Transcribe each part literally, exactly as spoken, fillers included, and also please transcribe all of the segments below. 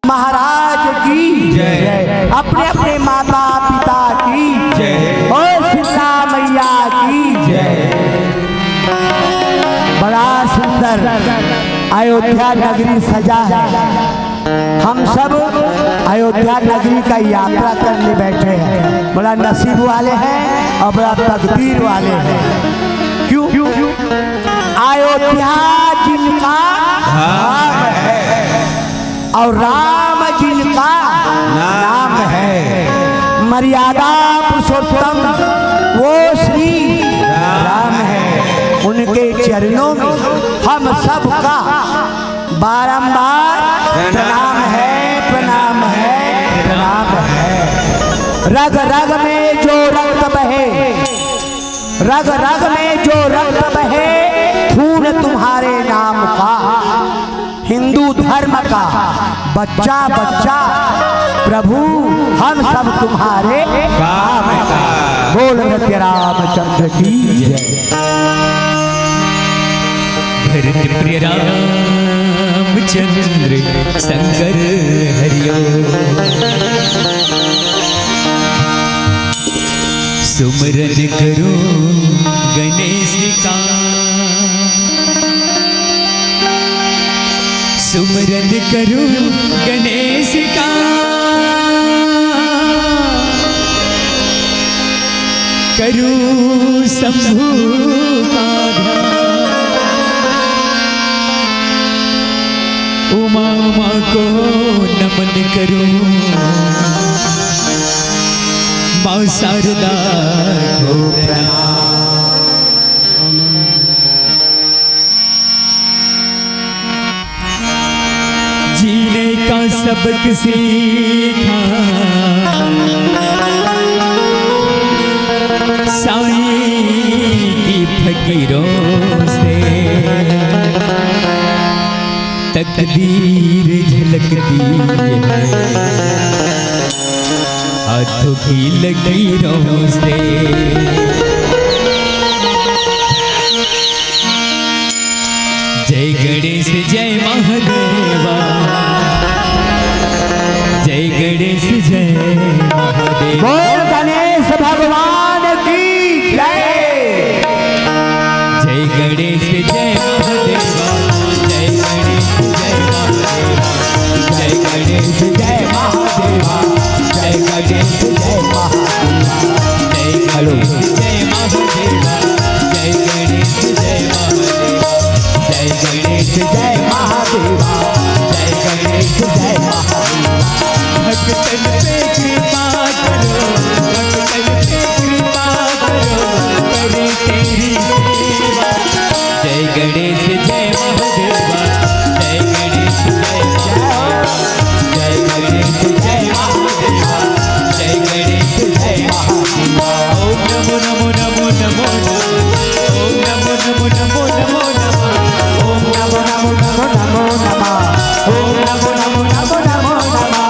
महाराज की जय। अपने अपने माता पिता की जय। और शीतला मैया की जय। बड़ा सुंदर अयोध्या नगरी सजा है। हम सब अयोध्या नगरी का यात्रा करने बैठे हैं। बड़ा नसीब वाले हैं और बड़ा तकदीर वाले हैं। क्यों? अयोध्या जिनका धाम है और राम जिनका नाम है। मर्यादा पुरुषोत्तम वो श्री राम है। उनके चरणों में हम सबका बारंबार प्रणाम है, प्रणाम है, प्रणाम है। रग रग में जो रक्त बहे, रग रग में जो रक्त बहे, खून तुम्हारे नाम का, हिंदू धर्म का, बच्चा बच्चा प्रभु हम सब तुम्हारे काम का। बोल सत्य रामचंद्र की जय। भरत प्रिय रामचंद्र शंकर हरिओ। सुमरन करो गणेश का, सुमरन करो गणेश का, करो शंभू का ध्यान। उमा माँ को नमन करूं, माँ शारदा को प्रणाम। जीने का सबक सीखा साईं की फकीरों से, तकदीर झलकती है हाथों की लकीरों से। जय गणेश जय महादेवा, जय गणेश जय महादेवा। बोल गणेश भगवान की जय। जय गणेश जय महादेवा, जय गणेश जय महादेवा, जय गणेश जय महादेवा, जय गणेश जय महादेवा, जय गणेश जय महादेवा, जय गणेश जय महादेवा, जय गणेश जय महादेवा, जय गणेश जय महादेवा। भक्तन पे कृपा करो, भक्तन पे कृपा करो, करें तेरी सेवा। जय गणेश जय महादेवा, जय गणेश जय महादेवा, जय गणेश जय महादेवा, जय गणेश जय महादेवा। ओम नमो नमो नमो नमो नमः। ओम नमो नमो नमो नमो नमः। ओम नमो नमो नमो नमो नमः। ओम नमो नमो नमो नमो नमः।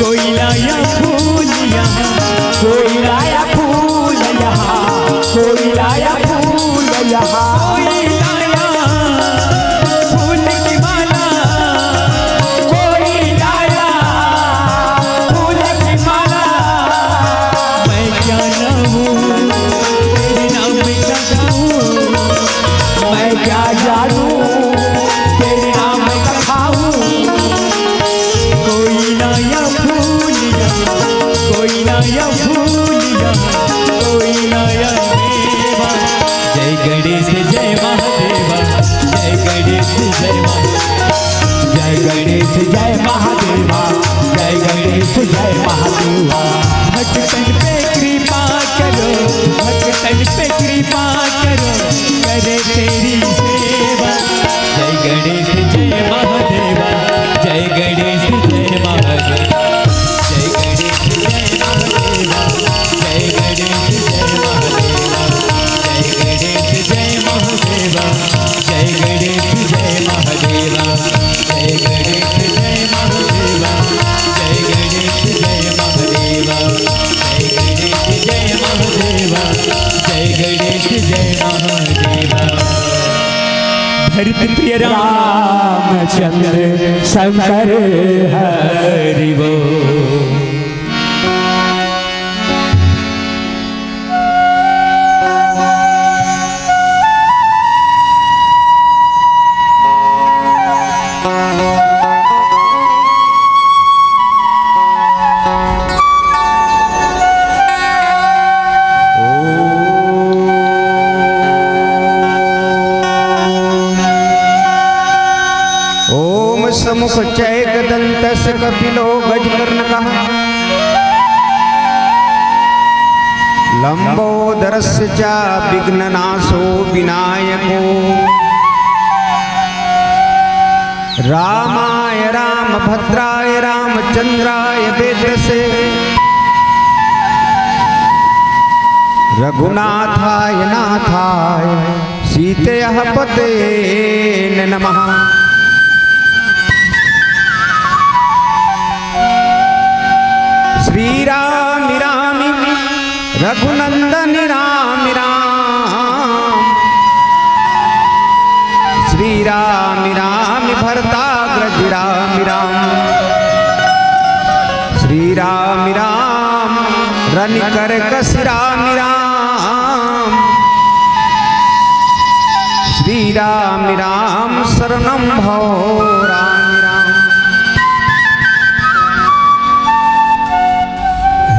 कोई लाया फूल यहाँ, कोई लाया फूल यहाँ, कोई लाया फूल यहाँ, कोई लाया फूल की माला, कोई लाया फूल की माला। मैं क्या लाऊं, तेरे नाम का गाऊं, मैं क्या जानूं, तेरे नाम का खाऊं। कोई लाया फूल यहाँ, कोई लाया फूल यहाँ, कोई लाया मेवा। जय गणेश जय महादेवा, जय गणेश जय महा-, जय गणेश जय महादेवा, जय गणेश जय महादेवा। भक्तन पे कृपा करो, भक्तन पे कृपा करो, करे तेरी सेवा। जय गणेश जय महादेवा, जय गणेश जय महादेवा, जय गणेश जय महादेवा, जय गणेश जय महादेवा, जय गणेश जय महादेवा, जय गणेश जय महादेवा, जय गणेश जय महादेवा, जय गणेश जय महादेवा, जय गणेश जय महादेवा, जय गणेश जय महादेवा। धरती प्रिय रामचंद्र शंकर हरि बोल। ओम समुख चैक दंतस कपिलो गजकर्णकः। लंबोदरस्य च विघ्ननाशो विनायको। रामाय रामभद्राय रामचंद्राय वेदसे। रघुनाथाय नाथाय सीतयः पते नमः। श्री राम राम रघुनंदन राम राम। श्री राम राम भरताग्रज राम राम। श्री राम राम रनिकर कस राम राम। श्री राम राम शरणम भव राम राम।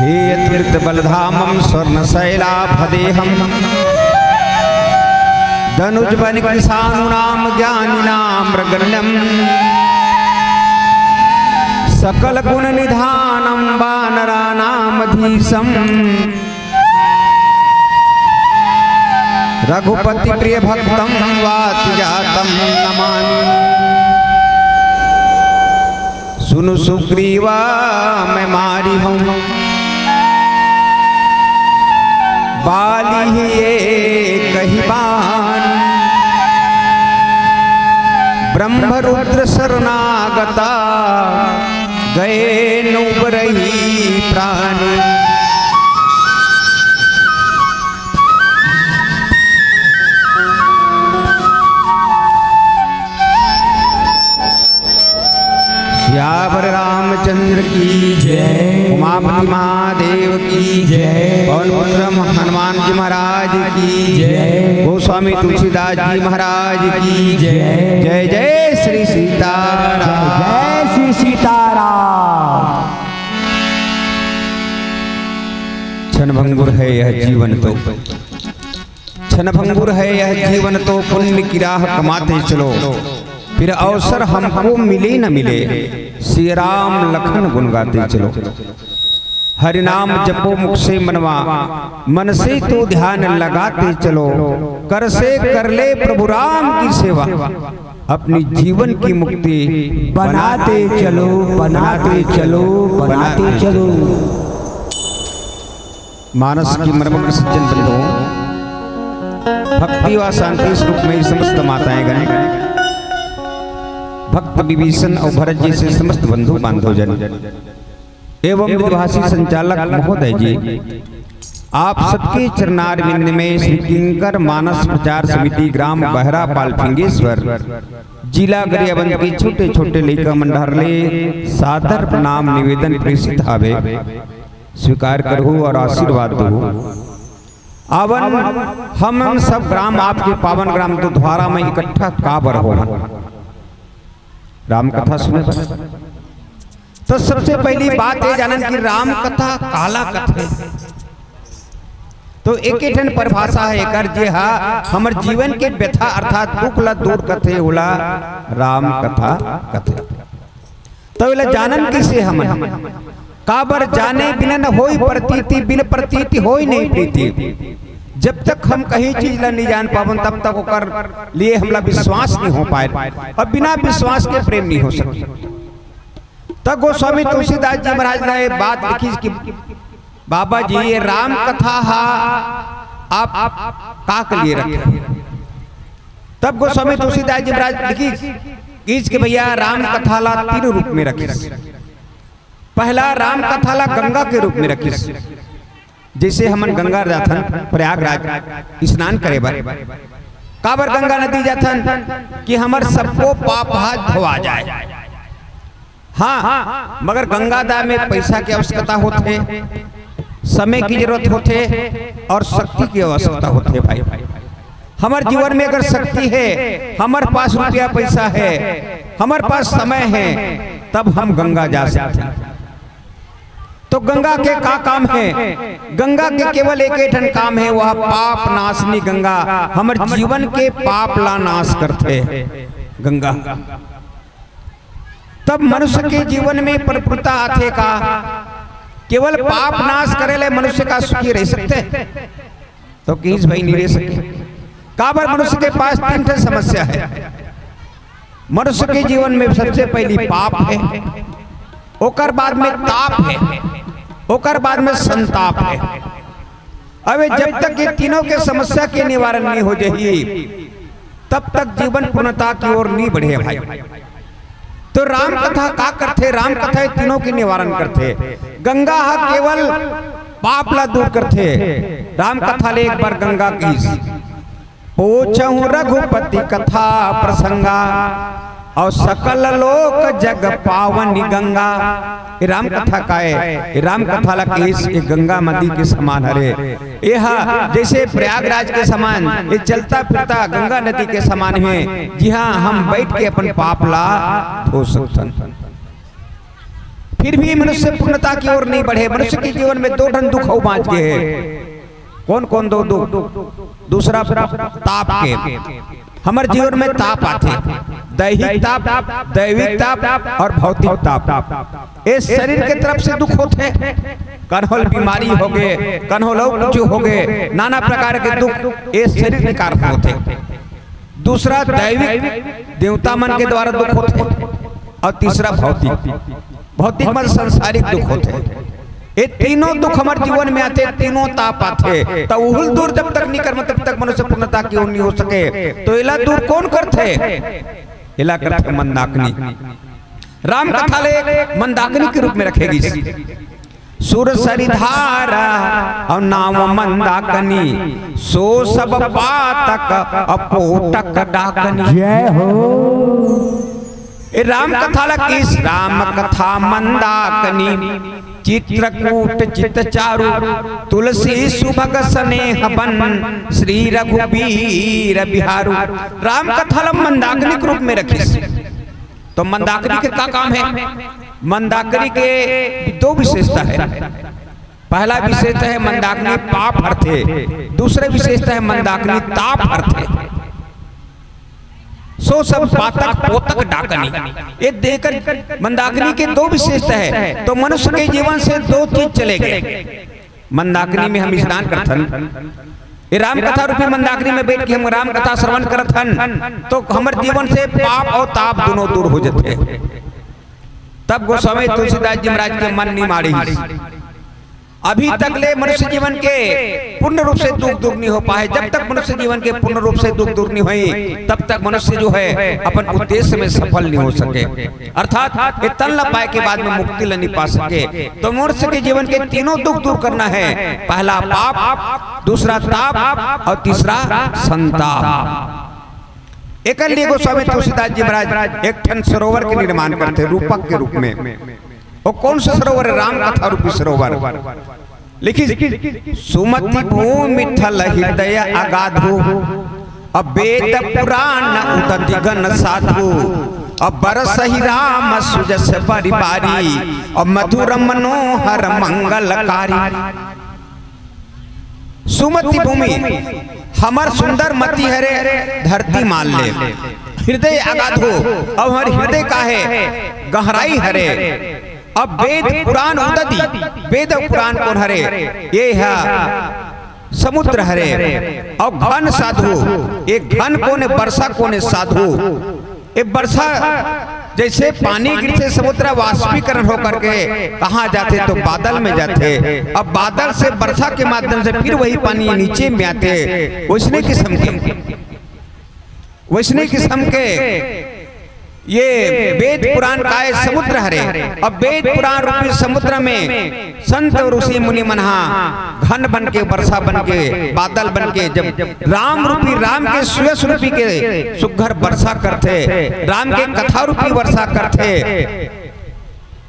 हे अतीर्थ बलधामम स्वर्ण शैलाभदेहम। दनुज बन किसानु नाम ज्ञानी नाम रगण्यम। सकल गुण निधानम वानरा नाम धीशम। रघुपति प्रिय भक्तम वात जातम नमामि। सुनु सुग्रीवा मैं मारी हूँ बाली ही एक ही बान। ब्रह्म रुद्र शरणागता गए नुब रही प्राण। सियावर रामचंद्र की जय। उमापति महादेव की जय। पवन पुत्र हनुमान जी महाराज की जय। गोस्वामी तुलसीदास जी महाराज की जय। जय जय श्री सीताराम। जय श्री सीताराम। क्षणभंगुर है यह जीवन तो, क्षणभंगुर है यह जीवन तो, पुण्य की राह कमाते चलो, फिर अवसर हमको मिले न मिले, सिया राम लखन गुन गाते चलो। हरि नाम जपो मुख से मनवा, मन से तो ध्यान लगाते चलो, कर से कर ले प्रभु राम की सेवा। अपनी जीवन की मुक्ति बनाते चलो, बनाते चलो, बनाते चलो। मानस के मर्मक सज्जन बंधुओं, भक्ति व शांति स्वरूप में समस्त माताएं गण, भक्त विभीषण और भरत जैसे समस्त बंधु बांधव जन, एवं विभाषी संचालक महोदय जी, आप सबके चरणारविंद में श्री किंकर मानस प्रचार समिति ग्राम बहरापाल फिंगेश्वर, जिला गरियाबंद के छोटे छोटे लइका मन डहर ले सादर प्रणाम निवेदन प्रेषित हावे। स्वीकार करहु और आशीर्वाद दहु। आवन, हमन सब ग्राम आपके पावन ग्राम दुधवारा में इकट्ठा काबर होहन? राम कथा सुने बर। तो सबसे पहली बात ये जानन कि राम कथा काला कथे। तो एक ही ठन परिभाषा है एकर, जे हा हमर जीवन के व्यथा अर्थात दुख ला दूर करथे, ओला राम कथा कथे। तो एला जानन किसे हमन? काबर जाने बिना न होई प्रतीति, बिन प्रतीति होई नहीं प्रीति। जब तक हम कहीं चीज ला नहीं जान पावन, तब तक ओकर लिए हमला विश्वास नहीं हो पाए, और बिना विश्वास के प्रेम नहीं हो सके। तब गोस्वामी तुलसीदास जी महाराज ने ये बात लिखी कि बाबा जी, ये राम कथा हा आप, आप का के लिए रखे? तब गोस्वामी तुलसीदास जी महाराज लिखी कि भैया, राम कथा ला तीन रूप में रखिस। पहला, राम कथा ला गंगा के रूप में रखिस। जैसे हमन गंगा जाथन प्रयागराज स्नान करे बर, काबर गंगा नदी जाथन? कि हमर सबको पाप हा धोआ जाए। हाँ, मगर गंगा दान में पैसा के आवश्यकता होथे, समय की जरूरत होथे और शक्ति की आवश्यकता होथे भाई। हमर जीवन में अगर शक्ति है, हमर पास रुपया पैसा है, हमर पास समय है, तब हम गंगा जा सकते हैं। तो गंगा के का काम है? गंगा के केवल एक ही ठन काम है, वह पाप नाशनी गंगा, हमर जीवन के पाप ला नाश करथे गंगा। तब मनुष्य के जीवन में प्रफुल्लता आथे का? केवल पाप नाश करे ले मनुष्य का सुखी रह सकथे? तो किस भाई नहीं रह सके। काबर मनुष्य के पास तीन ठन समस्या है। मनुष्य के जीवन में सबसे पहली पाप है, ओकर बाद में ताप है, ओकर बाद में संताप है। अबे जब तक ये तीनों के समस्या के निवारण नहीं हो जाही, तब तक जीवन पूर्णता की ओर नहीं बढ़े भाई। तो राम कथा का करथे? राम कथा ये तीनों के निवारण करथे। गंगा हा केवल पाप ला दूर करथे। राम कथा ले एक बार गंगा कहिस, पोछहु रघुपति कथा प्रसंगा, और सकल लोक जग पावनी गंगा। ये राम कथा का है, ये राम कथा ला कहिस, ये गंगा नदी के समान हरे। ये हा जैसे प्रयागराज के समान, ये चलता फिरता गंगा नदी के समान है, जिहाँ हम बैठ के अपन पाप ला धो सकथन। फिर भी मनुष्य पूर्णता की ओर नहीं बढ़े। मनुष्य के जीवन में दो ठन दुख अउ बाँच गे हे। कौन कौन दो दुख? दूसरा ताप के, हमर जीवन में ताप आथे, दैहिक ताप, दैविक ताप और भौतिक ताप। ये शरीर के तरफ से दुख होथे, कन्हो ल बीमारी होगे, कन्हो ल अउ कुछ होगे, नाना प्रकार के दुख ये शरीर के कारण होथे। दूसरा दैविक, देवता मन के द्वारा दुख होथे, और तीसरा भौतिक, भौतिक मन संसारिक दुख होथे। ये तीनों दुख हमर जीवन में आथे, तीनों ताप आथे, त उहुल दूर जब तक नहीं करम, तब तक मनुष्य पूर्णता की ओर नहीं हो सके। तो एला दूर कौन करथे? एला करथे मंदाकिनी। राम कथा ले मंदाकिनी के रूप में रखे गिस। सुरसरी धारा अउ नाव मंदाकिनी, सो सब पातक अपोटक डाकनी। जय हो। ए राम कथा ला किस राम कथा मंदाकिनी, चित्रकूट चित चारु, तुलसी सुभग स्नेह बन, श्री रघुबीर बिहारु। राम कथा ला मंदाकिनी के रूप में रखिस। तो मंदाकिनी के का काम है? मंदाकिनी के दो विशेषता है। पहला विशेषता है मंदाकिनी पाप हरथे, दूसरा विशेषता है मंदाकिनी ताप हरथे। सो सब पातक पोतक डाकनी। ये देकर मंदाकिनी के दो विशेषता है। तो मनुष्य के जीवन से दो चीज चले गए। मंदाकिनी में हम स्नान करथन, ये राम कथा रूपी मंदाकिनी में बैठ के हम राम कथा श्रवण करत हन, तो हमर जीवन से पाप और ताप दोनों दूर हो जाते हैं। तब गोस्वामी तुलसीदास जी महाराज के मन नहीं माड़ी। अभी तक ले मनुष्य जीवन के पूर्ण रूप से दुख दूर नहीं हो पाए। जब तक मनुष्य जीवन के पूर्ण रूप से दुख दूर नहीं होई, तब तक मनुष्य जो है अपन उद्देश्य में सफल नहीं हो सके। अर्थात ये तन ला पाए के बाद में मुक्ति ला नहीं पा सके। तो मनुष्य के जीवन के तीनों दुख दूर करना है। पहला पाप, दूसरा ताप और तीसरा संताप। एकर लिए गोस्वामी तुलसीदास जी महाराज एक ठन सरोवर के निर्माण करथे रूपक के रूप में। वो कौन सा सरोवर है? राम कथा रूपी सरोवर। लिखिस, सुमति भूमि थल हृदय अगाधु, अब वेद पुराण उदति गण साधु, अब बरसहि राम सुजस बरि बारी, अब मधुर मनोहर मंगलकारी। सुमति भूमि, हमर सुंदर मति हरे, धरती मान ले। हृदय अगाधु, अब हमर हृदय का है, गहराई हरे। अब वेद पुराण उदति, वेद अउ पुराण कोन हरे? ये ह समुद्र हरे। अउ घन साधु, ये घन कोन हे? बरसा कोन हे? साधु। ये बरसा जैसे पानी गिरथे, समुद्र वाष्पीकरण होकर के कहाँ जाथे? तो बादल में जाथे। अब बादल से बरसा के माध्यम से फिर वही पानी नीचे में आथे। वैसने किस्म के, वैसने किस्म के ये वेद पुराण काय समुद्र हरे। अब वेद पुराण रूपी समुद्र में संत और ऋषि मुनि मन हा घन बन के, वर्षा बन के, बादल बन के, जब राम रूपी, राम के सुयश रूपी के सुघर वर्षा करथे, राम के कथा रूपी वर्षा करथे,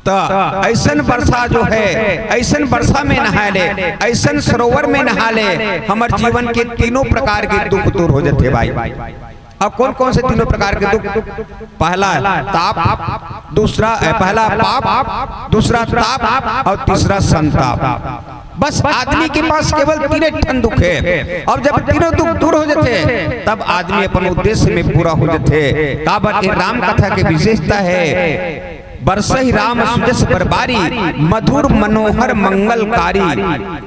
त ऐसन वर्षा जो है, ऐसन वर्षा में नहा ले, ऐसन सरोवर में नहा ले, हमर जीवन के तीनों प्रकार के दुख दूर हो जाथे भाई। अब कौन कौन से तीनों प्रकार के दुख? पहला ताप, दूसरा, ए, पहला पाप, दूसरा ताप और तीसरा संताप। बस आदमी के पास केवल तीने ठन दुख है। अब जब तीनों दुख दूर हो जाथे, तब आदमी अपन उद्देश्य में पूरा हो जाथे। काबर के राम कथा के विशेषता है, बरसहि राम सुजस बरबारी, मधुर मनोहर मंगलकारी।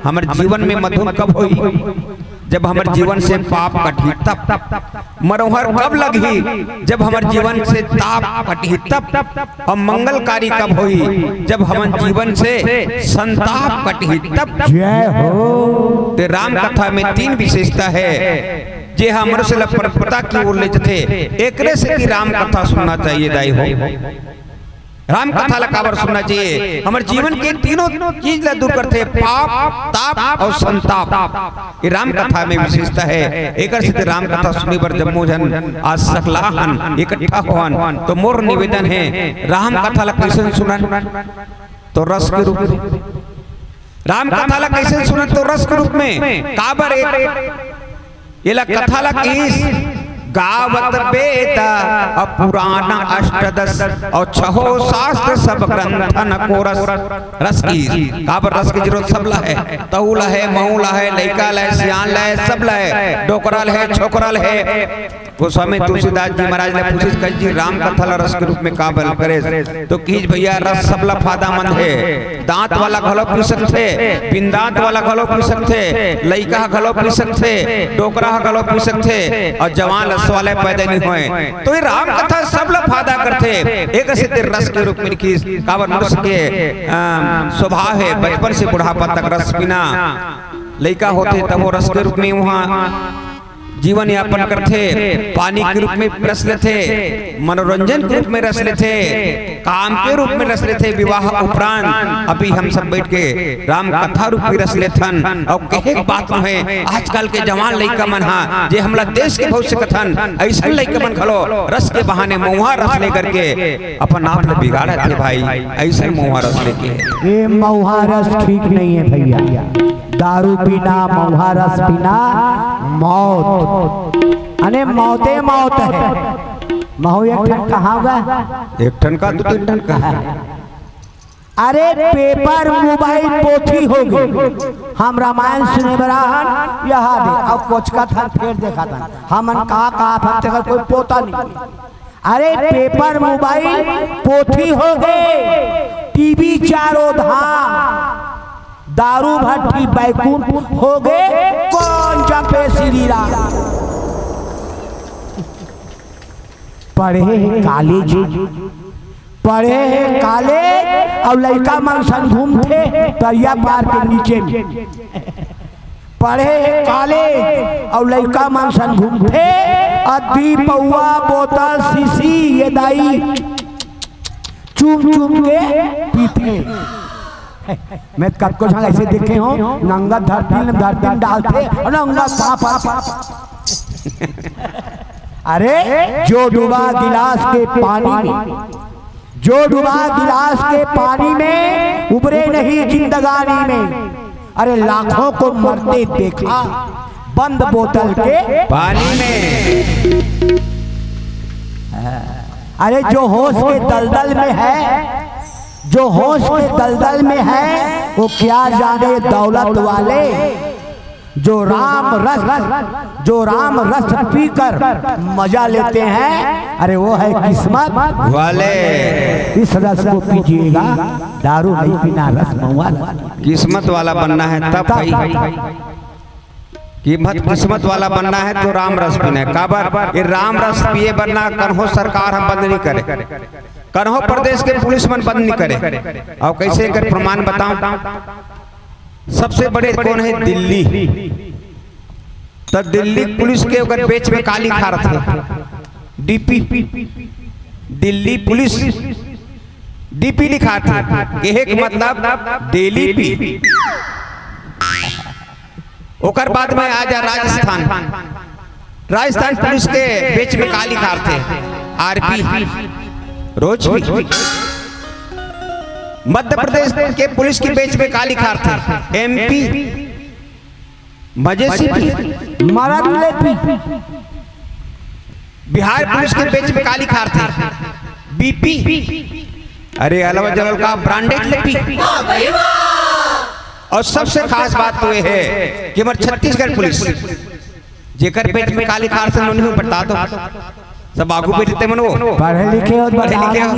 हमर जीवन में मधुर कब होई? जब हमर जीवन से पाप कटही तब। मनोहर कब लगही? जब हमर जीवन से ताप कटही तब। और मंगलकारी कब होई? जब हमर जीवन से संताप कटही तब। जय हो। ते राम कथा में तीन विशेषता है, जे ह मनुष्य ला परमपदा की ओर ले जथे। एकरे सेती राम कथा सुनना चाहिए दाई हो। राम कथा ला काबर सुनना चाहिए? हमर जीवन के तीनों चीज ला दूर करथे, पाप, ताप और संताप। ये राम कथा में विशेषता है। एकर सेती राम कथा सुने बर जम्मो झन आज सकलाहन, इकट्ठा होवन। तो मोर निवेदन है, राम कथा ला कैसे सुनन? तो रस के रूप में। राम कथा ला कैसे सुनन? तो रस के रूप में। काबर एक एला कथा ला किस गावत वेद अउ पुराण अष्टदस अउ छहो शास्त्र सब ग्रंथन को रस। रस किस, काबर रस के जरूरत सब ला है, तहू ला है, महू ला है, लइका ला है, सियान ला है, सब ला है, डोकरा ला है, छोकरा ला है। गोस्वामी तुलसीदास जी महाराज ला पूछिस, कहिस जी राम कथा ला रस के रूप में काबर करेस? तो किहिस भैया रस सबला फायदामंद हे, दांत वाला घलो पी सकथे, बिन दांत वाला घलो पी सकथे, लइका ह घलो पी सकथे, डोकरा ह घलो पी सकथे अउ जवान रस वाले पैदा नइ होय। तो ये राम कथा सबला फायदा करथे। एक से ते रस के रूप में लिखिस, काबर मनुष्य के, अ, स्वभाव हे बचपन से बुढ़ापा तक रस पीना। लइका होथे तब वो रस के रूप में उहां जीवन यापन करथे, पानी के रूप में रस लेथे, मनोरंजन के रूप में रस लेथे, काम के रूप में रस लेथे, विवाह उपरांत। अभी हम सब बैठ के राम कथा रूपी रस लेथन। अउ कहे के बात नोहे, आजकल के जवान लइका मन हा, जे हमला देश के भविष्य कथन, अइसन लइका मन घलो रस के बहाने महुआ रस लेकर के अपन आप ला बिगाड़त हे भाई, अइसन महुआ रस लेके। ये महुआ रस ठीक नहीं है भैया। दारू पीना, महुआ रस पीना, मौत, अने मौते मौत है। महू एक ठन कहाँ गा? एक ठन का, दू तीन ठन का। अरे paper, mobile, पोथी हो गे। हम रामायण सुने बर आहन, यहाँ दे, अब कोचका थन फेर देखा थन। हमन का कहा थन, तेकर कोई पोता नहीं। अरे paper, mobile, पोथी हो गे, टीवी चारों धाम, दारू भट्टी बैकुंठ हो गे, कौन जपे श्री राम? पढ़े हे कॉलेज, पढ़े हे कॉलेज अउ लइका मन संग घूमथे तरिया पार के नीचे में। पढ़े हे कॉलेज अउ लइका मन संग घूमथे, अद्धी पौवा बोतल सीसी ये दाई चूम चूम के पीथे। मैं कतको झन ऐसे देखे हों, नंगत धरती में, धरती में डालथे अउ नंगत पाप। अरे, जो डूबा गिलास के पानी में, जो डूबा गिलास के पानी में, उबरे नहीं जिंदगानी में। अरे, लाखों को मरते देखा बंद बोतल के पानी में। अरे, जो होश के दलदल में है, जो होश के दलदल में है, वो क्या जाने दौलत वाले। जो राम रस, जो राम रस पीकर मजा लेते हैं, अरे, वो है किस्मत वाले। इस रस को पीजिएगा, दारू नहीं पीना, रस महुआ रस। किस्मत वाला बनना है तब भाई, कीमत किस्मत वाला बनना है तो राम रस पीना है। काबर ये राम रस पिए बर ना कन्हो सरकार ह बंद नहीं करे, कन्हो प्रदेश के पुलिस मन बंद नहीं करे। अउ कइसे एकर प्रमाण बताऊं? सबसे बड़े कोन हे? दिल्ली। त दिल्ली पुलिस के ओकर बेच में का लिखा रथे? डीपी। दिल्ली पुलिस डीपी लिखा रथे, कहे के मतलब डेली पी। ओकर बाद में आ जा राजस्थान। राजस्थान पुलिस के बेच में का लिखा रथे? आरपी, रोज पी। मध्य प्रदेश के पुलिस के बेच में का लिखा रथे? एमपी, मजे से पी, मरत ले पी। बिहार पुलिस के बेच में का लिखा रथे? बीपी। अरे, अलवा जलवा का ब्रांडेड ले पी। अउ सबसे खास बात तो ये हे कि हमर छत्तीसगढ़ पुलिस, जेकर बेच में का लिखा रथे, नोनी हो बता दो। सब आगू बैठे ते मन वो। पढ़े लिखे हो, पढ़े लिखे हो।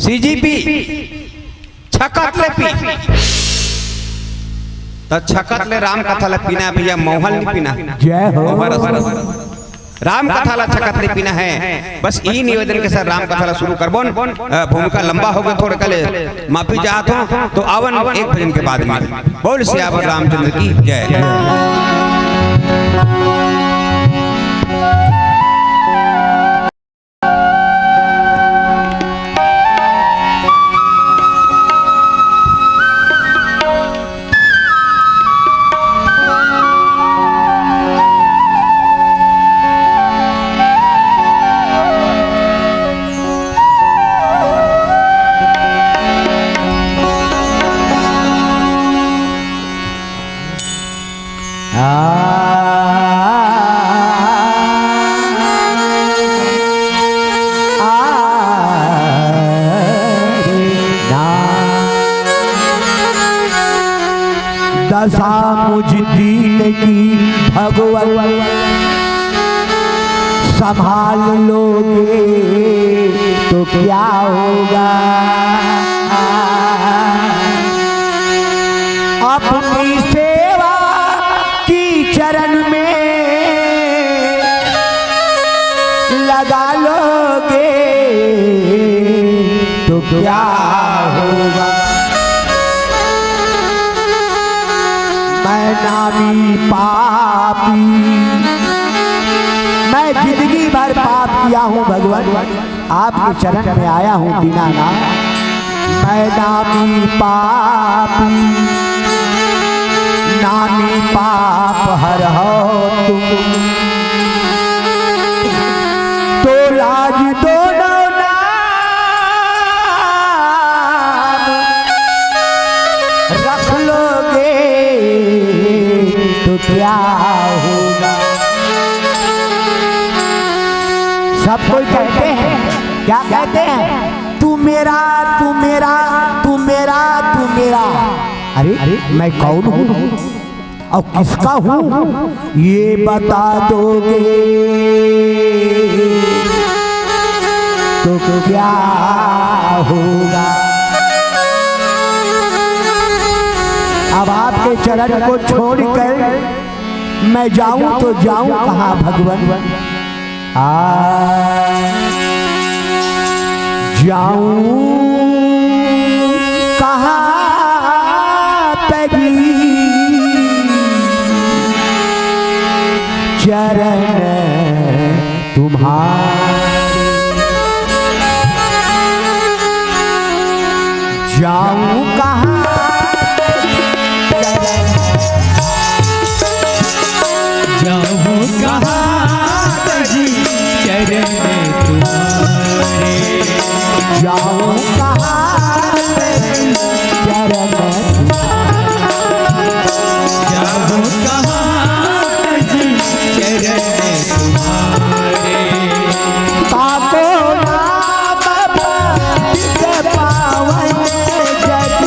सीजीपी, छकत ले पी। त छकत ले राम कथा ला पीना हे भैया, महुआ ल नहीं पीना हे। जय हो। महुआ रस। राम कथा ला छकत ले पीना हे। बस ई निवेदन के साथ राम कथा ला शुरू करबोन। अ, भूमिका लंबा हो गया थोड़ा, कले माफी चाहत हों, तो आवन एक भजन के बाद में। बोल सियावर रामचंद्र की जय। दशा मुझ दीन की भगवत, संभाल लोगे तो क्या होगा। अपनी सेवा की चरण में लगा लोगे तो क्या होगा। मैं नामी पापी, मैं जिंदगी भर पाप किया हूँ भगवान, आपके चरण में आया हूँ दीनानाथ। मैं नामी पापी, नामी पाप हर हो तुम, तो लाज दो नाम रख लोगे तो क्या होगा। सब कोई कहते हैं, क्या कहते हैं? तू मेरा, तू मेरा, तू मेरा, तू मेरा। अरे, मैं कौन हूँ? अउ किसका हूँ, ये बता दोगे तो क्या होगा। अब आपके चरण को छोड़कर मैं जाऊं तो जाऊं कहाँ भगवान। आ, जाऊं कहाँ तजी चरण तुम्हारे। जाऊं कहाँ तजी चरण, जाऊं कहाँ तजी चरण तुम्हारे। जाऊं कहाँ तजी चरण तुम्हारे। जाऊं कहाँ तजी चरण तुम्हारे। ताको नाम पतित पावन जग।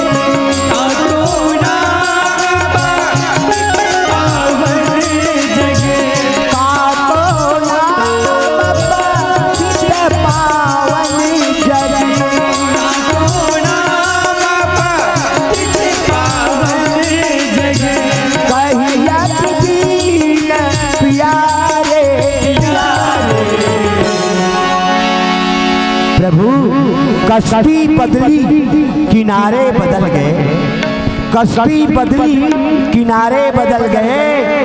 ताको नाम पतित पावन जग। ताको नाम पतित पावन जग। ताको नाम पतित पावन जग। कहिया दीन प्यारे, प्यारे। प्रभु, कश्ती बदली, किनारे बदल गए। कश्ती बदली, किनारे बदल गए,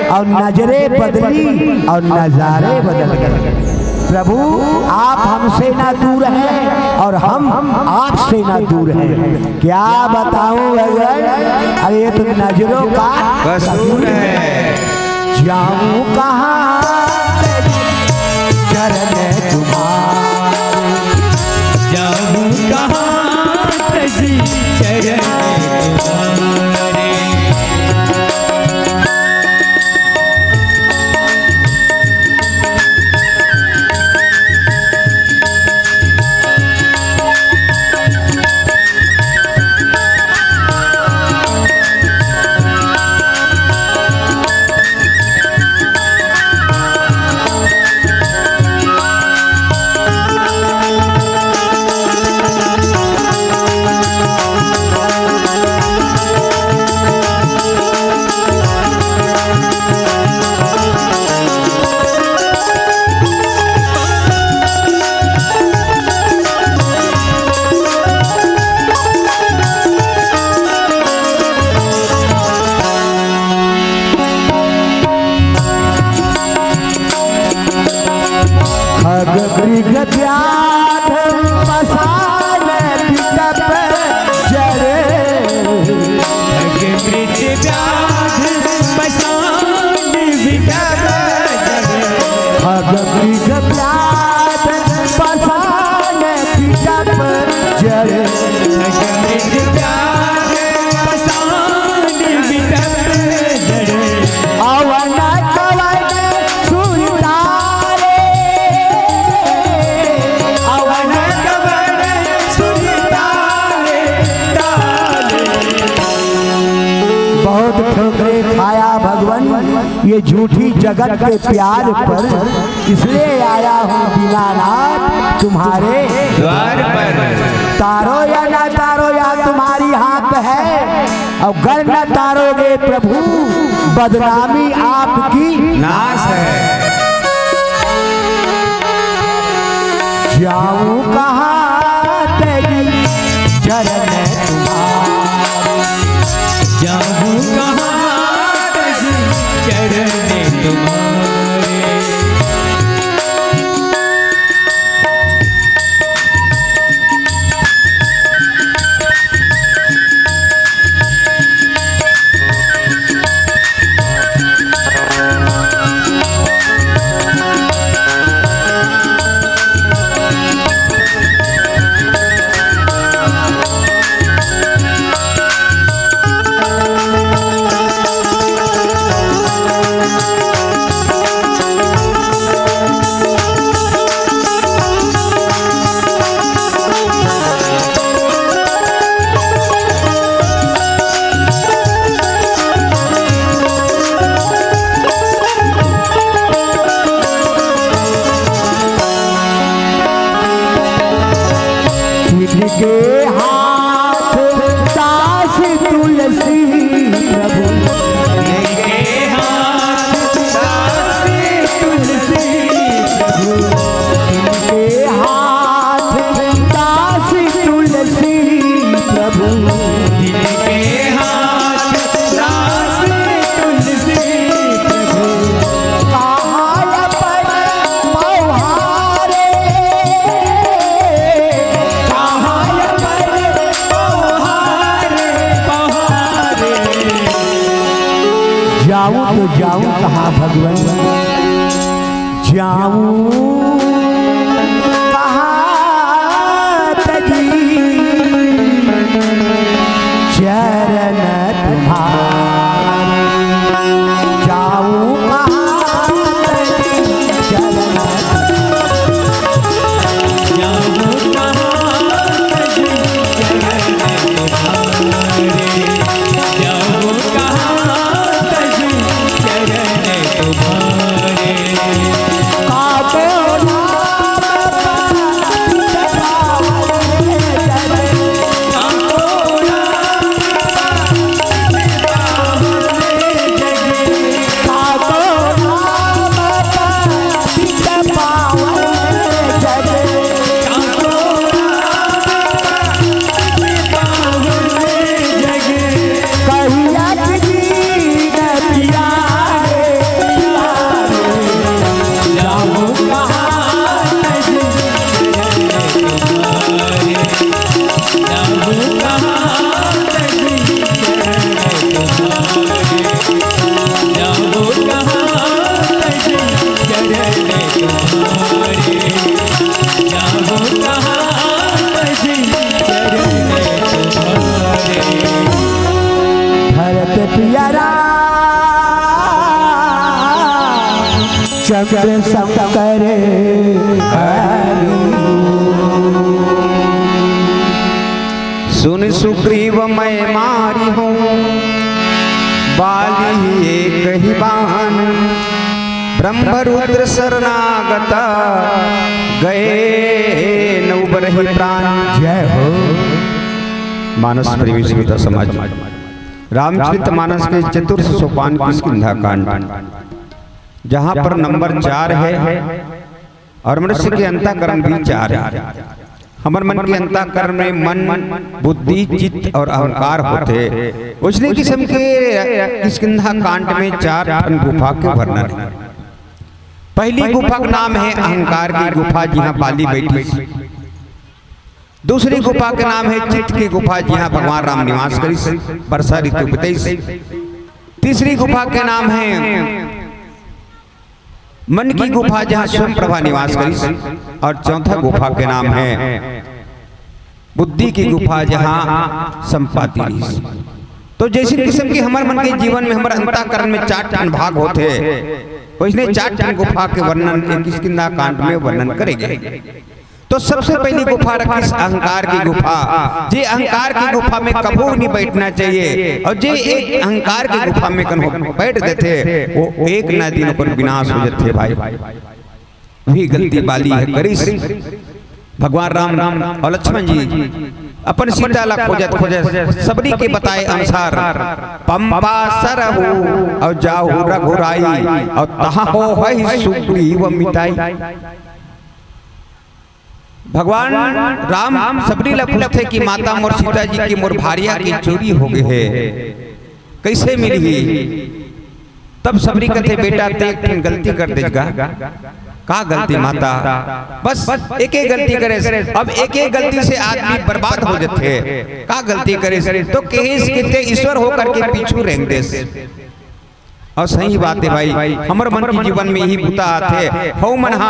और नजरें बदली और नजारे बदल गए। प्रभु, आप हमसे ना दूर हैं और हम आपसे ना दूर हैं। क्या बताऊं भगवान, अरे ये तो नजरों का कसूर है। जाऊं कहाँ तजी चरण तुम्हारे। जाऊं कहाँ तजी चरण तुम्हारे। खग मृग व्याध पाषाण विटप जड़। खग मृग व्याध पाषाण विटप जड़। खग मृग व्याध पाषाण विटप जड़। खग मृग व्याध पाषाण विटप जड़। अवन कवन सुरतारे, अवन कवन सुरतारे, तारे। बहुत ठोकरे खाया भगवान, ये झूठी जगत के प्यार पर, इसलिए आया हूँ दीनानाथ तुम्हारे द्वार पर। तारो या ना तारो, या तुम्हारी हाथ है। और गर न तारोगे प्रभु, बदनामी आपकी नाश है। जाऊं कहाँ तजी चरण तुम्हारे। जाऊं कहाँ तजी चरण तुम्हारे। तो जाऊं कहाँ भगवन, जाऊं कहाँ तजी, चरण तुम्हारे, जाऊं कहाँ तजी, चरण भरत पिया राम चंद्र शंकर हरि। सुन सुग्रीव मैं मारी हूँ बाली एक ही बान, ब्रह्म रुद्र शरणागत गए न उबरहि प्राण। जय हो। मानस प्रेमी श्रोता समाज, रामचरित मानस के चतुर्थ सोपान किष्किंधा कांड, जहाँ पर नंबर चार है और मनुष्य के अंतःकरण भी चार है। हमर मन के अंतःकरण में मन, बुद्धि, चित्त और अहंकार होथे। उसने किस्म के किष्किंधा कांड में चार ठन गुफा के वर्णन है। पहली गुफा के नाम है अहंकार की गुफा, जिहाँ बाली बैठी। दूसरी गुफा के नाम है चित्त की गुफा, जिहाँ भगवान राम निवास करिस, बरसा ऋतु बितइस। तीसरी गुफा के नाम है मन की गुफा, जहाँ स्वयं प्रभा निवास करिस, और चौथा गुफा के नाम है बुद्धि की गुफा, जहाँ संपाति रहिस। तो जैसे किस्म के हमर मन के जीवन में हमर अंतःकरण में चार ठन भाग होथे, वैसने चार ठन गुफा के वर्णन एक किष्किंधा कांड में वर्णन करे गए। तो सबसे पहली गुफा रखिस अहंकार की गुफा। जे अहंकार की गुफा में कभू नहीं बैठना चाहिए, और जे एक अहंकार की गुफा में कन्हो बैठ देथे, वो एक ना दिन ओकर विनाश हो जाथे भाई। वही गलती बाली ह करिस। भगवान राम और लक्ष्मण जी अपन सीता ला खोजत खोजत सबरी के बताए अनुसार पंपा सरहु और जाहु रघुराई और तहाँ होहइ सुग्रीव मिताई। भगवान राम सबरी ला पूछथे कि माता मोर सीता जी के, मोर भारिया के चोरी हो गे हे, कइसे मिलही? तब सबरी कथे, बेटा, ते एक ठन गलती कर देस गा। का गलती माता? बस एक एक गलती करेस। अब एक एक गलती से आदमी बर्बाद हो जाथे। का गलती करेस? तो कहिस कि ते ईश्वर होकर के पीछू रेंग देस। और सही बात है भाई, हमर मन के जीवन में यही बुता आथे। हउ मन हा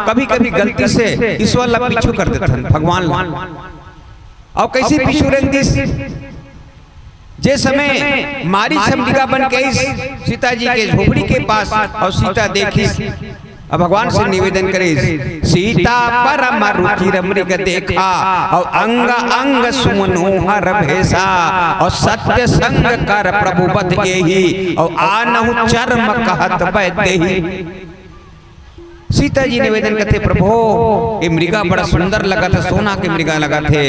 कभी-कभी गलती से ईश्वर ला पीछू कर देथन, भगवान ला। और कइसे पीछू रेंग दिस? जे समय मारीच ह मृगा बन के आइस सीता जी के झोपड़ी के पास, और सीता देखिस, अब भगवान से निवेदन करिस, सीता परम रुचिर मृग देखा, और अंग अंग सुमनोहर भेसा, और सत्य संग कर प्रभु बत एही, और आनहु चर्म कहत वै देही। सीता जी निवेदन करथे, प्रभु, ये मृगा बड़ा सुंदर लगत हे, सोना के मृगा लगत हे,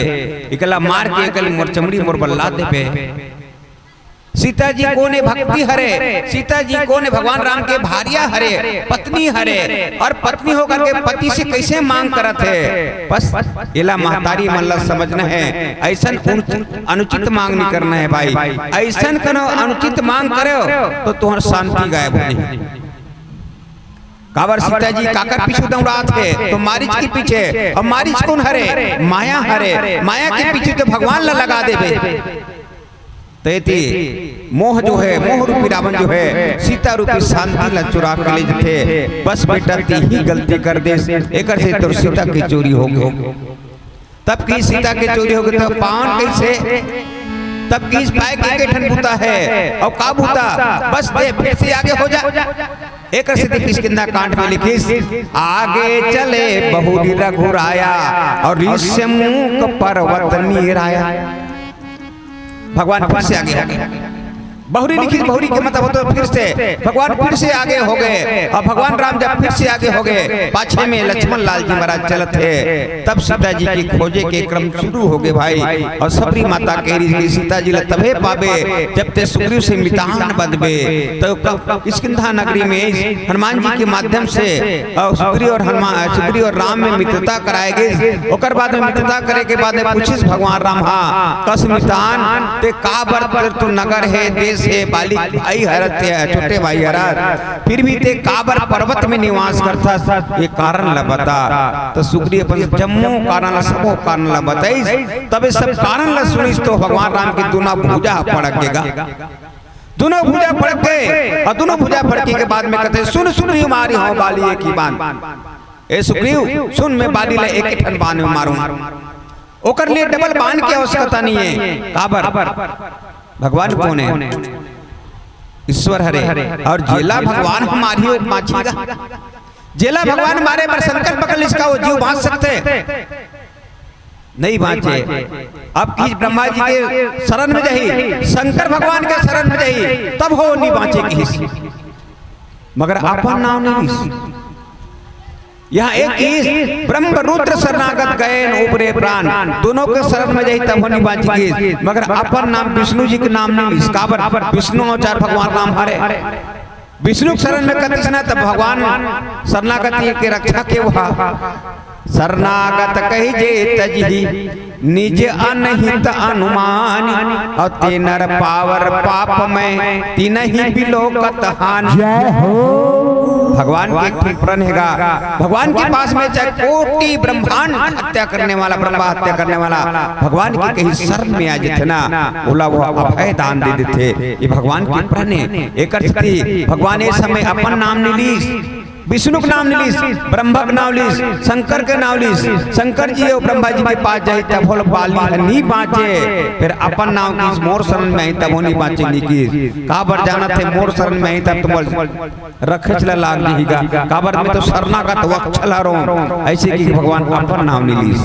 एकला मार के एकल मोर चमड़ी मोर बल्ला देबे। सीता जी कोने भक्ति हरे, सीता जी कोने भगवान राम के भारिया हरे, पत्नी हरे, और पत्नी होकर के पति से कैसे मांग करत हे? बस एला महतारी मन ला समझना है। ऐसन उन-, अनुचित मांग नहीं करना है भाई। ऐसन कनो अनुचित मांग करे तो तुम्हार शांति गायब हो जाए। काबर सीता जी काकर पीछू दौड़ात हे? तो मारीच के पीछे। अब मारीच कोन हरे? माया हरे। माया के पीछू तो भगवान ला लगा देबे। ते ते मोह जो है, मोह रूपी रावण जो है, सीता रूपी शांति ला चुरा के ले जथे। बस बेटा, ते ही गलती कर देस, एकर से तोर सीता के चोरी हो गे। तब की सीता के चोरी हो गे, तो पावन कैसे? तब की इस पाए के के ठन बूता है, और का बूता? बस ते फिर से आगे हो जा। एकर से ते किष्किंधा कांड में लिखिस, आगे चले बहुरी रघुराया, और ऋष्यमूक पर्वत नीराया। भगवान फिर से आगे हो गए। बहुरी लिखिस, बहुरी के मतलब होता है फिर से, भगवान फिर से आगे हो गए। और भगवान राम जब फिर से आगे हो गए, पाछे में लक्ष्मण लाल जी महाराज चलत हे, तब सीता जी के खोजे के क्रम शुरू हो गए भाई। और सबरी माता कह रही कि सीता जी ला तभे पाबे जब ते सुग्रीव से मितान बंधबे। तो क-, किष्किंधा नगरी में हनुमान जी के माध्यम से और सुग्रीव और हनुमान, सुग्रीव और राम में मित्रता कराए गए। ओकर बाद में मित्रता करे के बाद में पूछिस भगवान राम, हाँ, कस मितान, ते काबर तेर तो नगर है, देश है, बाली भाई हरत है, छोटे भाई हरत, फिर भी ते काबर पर्वत में निवास करथस, ये कारण ला बता। तो सुग्रीव अपन जम्मो कारण ला, सबो कारण ला बताइस। तब ये सब कारण ला सुनिस तो भगवान राम के दोनों भुजा फड़क गेगा। दोनों भुजा फड़क गए और दोनों भुजा फड़के के बाद में कहते, सुन सुग्रीव मारी हौं बाली एक ही बान। ए सुग्रीव, सुन, मैं बाली ला एक ठन बान में मारूं। ओकर लिए डबल बान के आवश्यकता नहीं है। काबर? भगवान कौन है? ईश्वर हरे। और जेला भगवान ह मारही, वो बाँचही गा। जेला भगवान मारे बर संकल्प कर लिस का, वो जीव बाँच सकथे? नहीं बाँचे। अब किहिस ब्रह्मा जी के शरण में जाही, शंकर भगवान के शरण में जाही, तब हो नहीं बाँचे किहिस। मगर अपन नाम नहीं लिस। यहाँ एक किहिस, ब्रह्म रुद्र शरणागत गए न उबरे प्राण, दोनों के शरण में जाही तब हो नहीं बाँचे किहिस। मगर अपन नाम विष्णु जी के नाम नहीं लिस। काबर? विष्णु अवतार भगवान राम हरे। विष्णु के शरण में कतिस ना, तब भगवान शरणागति के रक्षा के हुआ। शरणागत कहि जे तजही निज अनहित अनुमान, और ते नर पावर पाप में तिनहि बिलोकत हानि। जय हो। भगवान के एक ठन प्रण हेगा, भगवान के पास में चाहे कोटि ब्रह्मांड हत्या करने वाला, ब्रह्मा हत्या करने वाला, भगवान के कहीं शरण में आ जथे ना, ओला वो अभय दान दे देथे। ये भगवान के प्रण हे। एकर सेती भगवान ए समय अपन नाम नहीं लीस, विष्णु के नाम नहीं लीस, ब्रह्मा के नाम लीस, शंकर के नाम लीस। शंकर जी और ब्रह्मा जी के पास जाही तब होल बाली ह नहीं बाँचे, फिर अपन नाम किहिस, मोर शरण में आही तब हो नहीं बाँचे नहीं किहिस। काबर? जानत हे मोर शरण में आही तब तुम रखेच ला लाग जही गा, काबर मैं तो शरणागत वत्सल हरों, ऐसे कि भगवान अपन नाम नहीं लीस।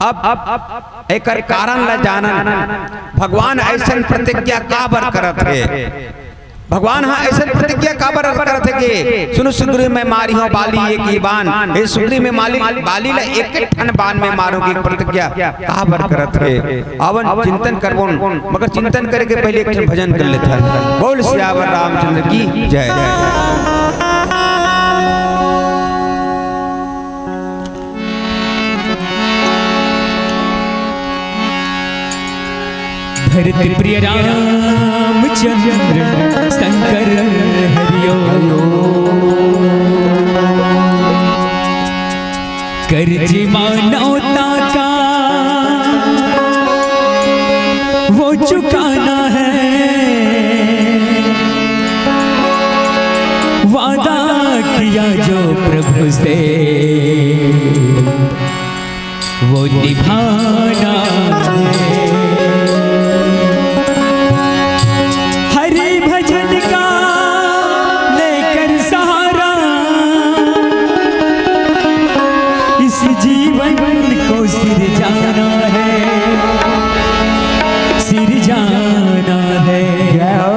अब एकर कारण ला जानन, भगवान ऐसन प्रतिज्ञा काबर करत हे? भगवान ह ऐसन प्रतिज्ञा काबर करत हे कि सुन सुग्रीव मैं मारी हौं बाली एक ही बान, हे सुग्रीव मैं माली, बाली ला एक ठन बान में मारूं की प्रतिज्ञा काबर करत हे? आवन चिंतन करबोन, मगर चिंतन करे के पहले एक ठन भजन कर लेथन। बोल सियावर रामचंद्र की जय। धरती प्रिय रामचंद्र शंकर हरिओ। कर्ज मानवता का वो चुकाना है, वादा किया जो प्रभु से वो निभाना है। हरि भजन का लेकर सहारा, इस जीवन को सिरजाना है, सिरजाना है। जय हो।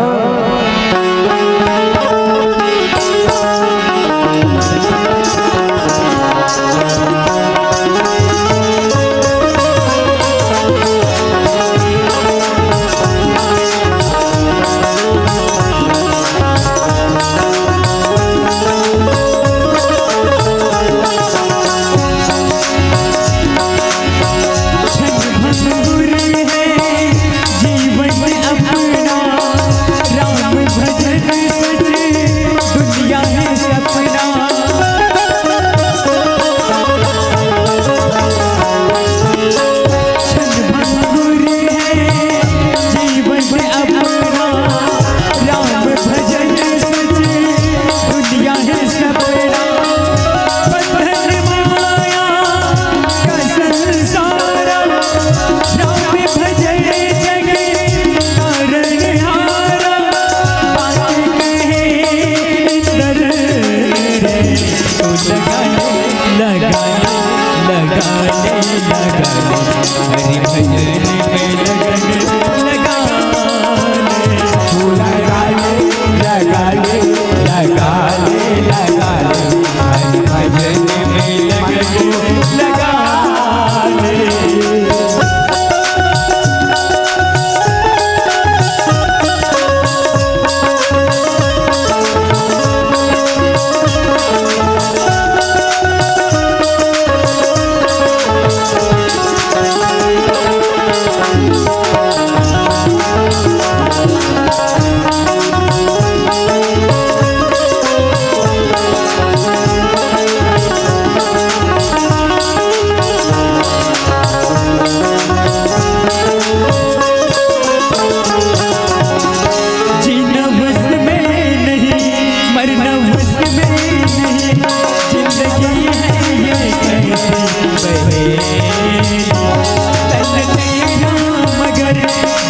जीना बस में नहीं, मरना बस में नहीं, जिंदगी है ये कैसी पहेली। तन तेरा मगर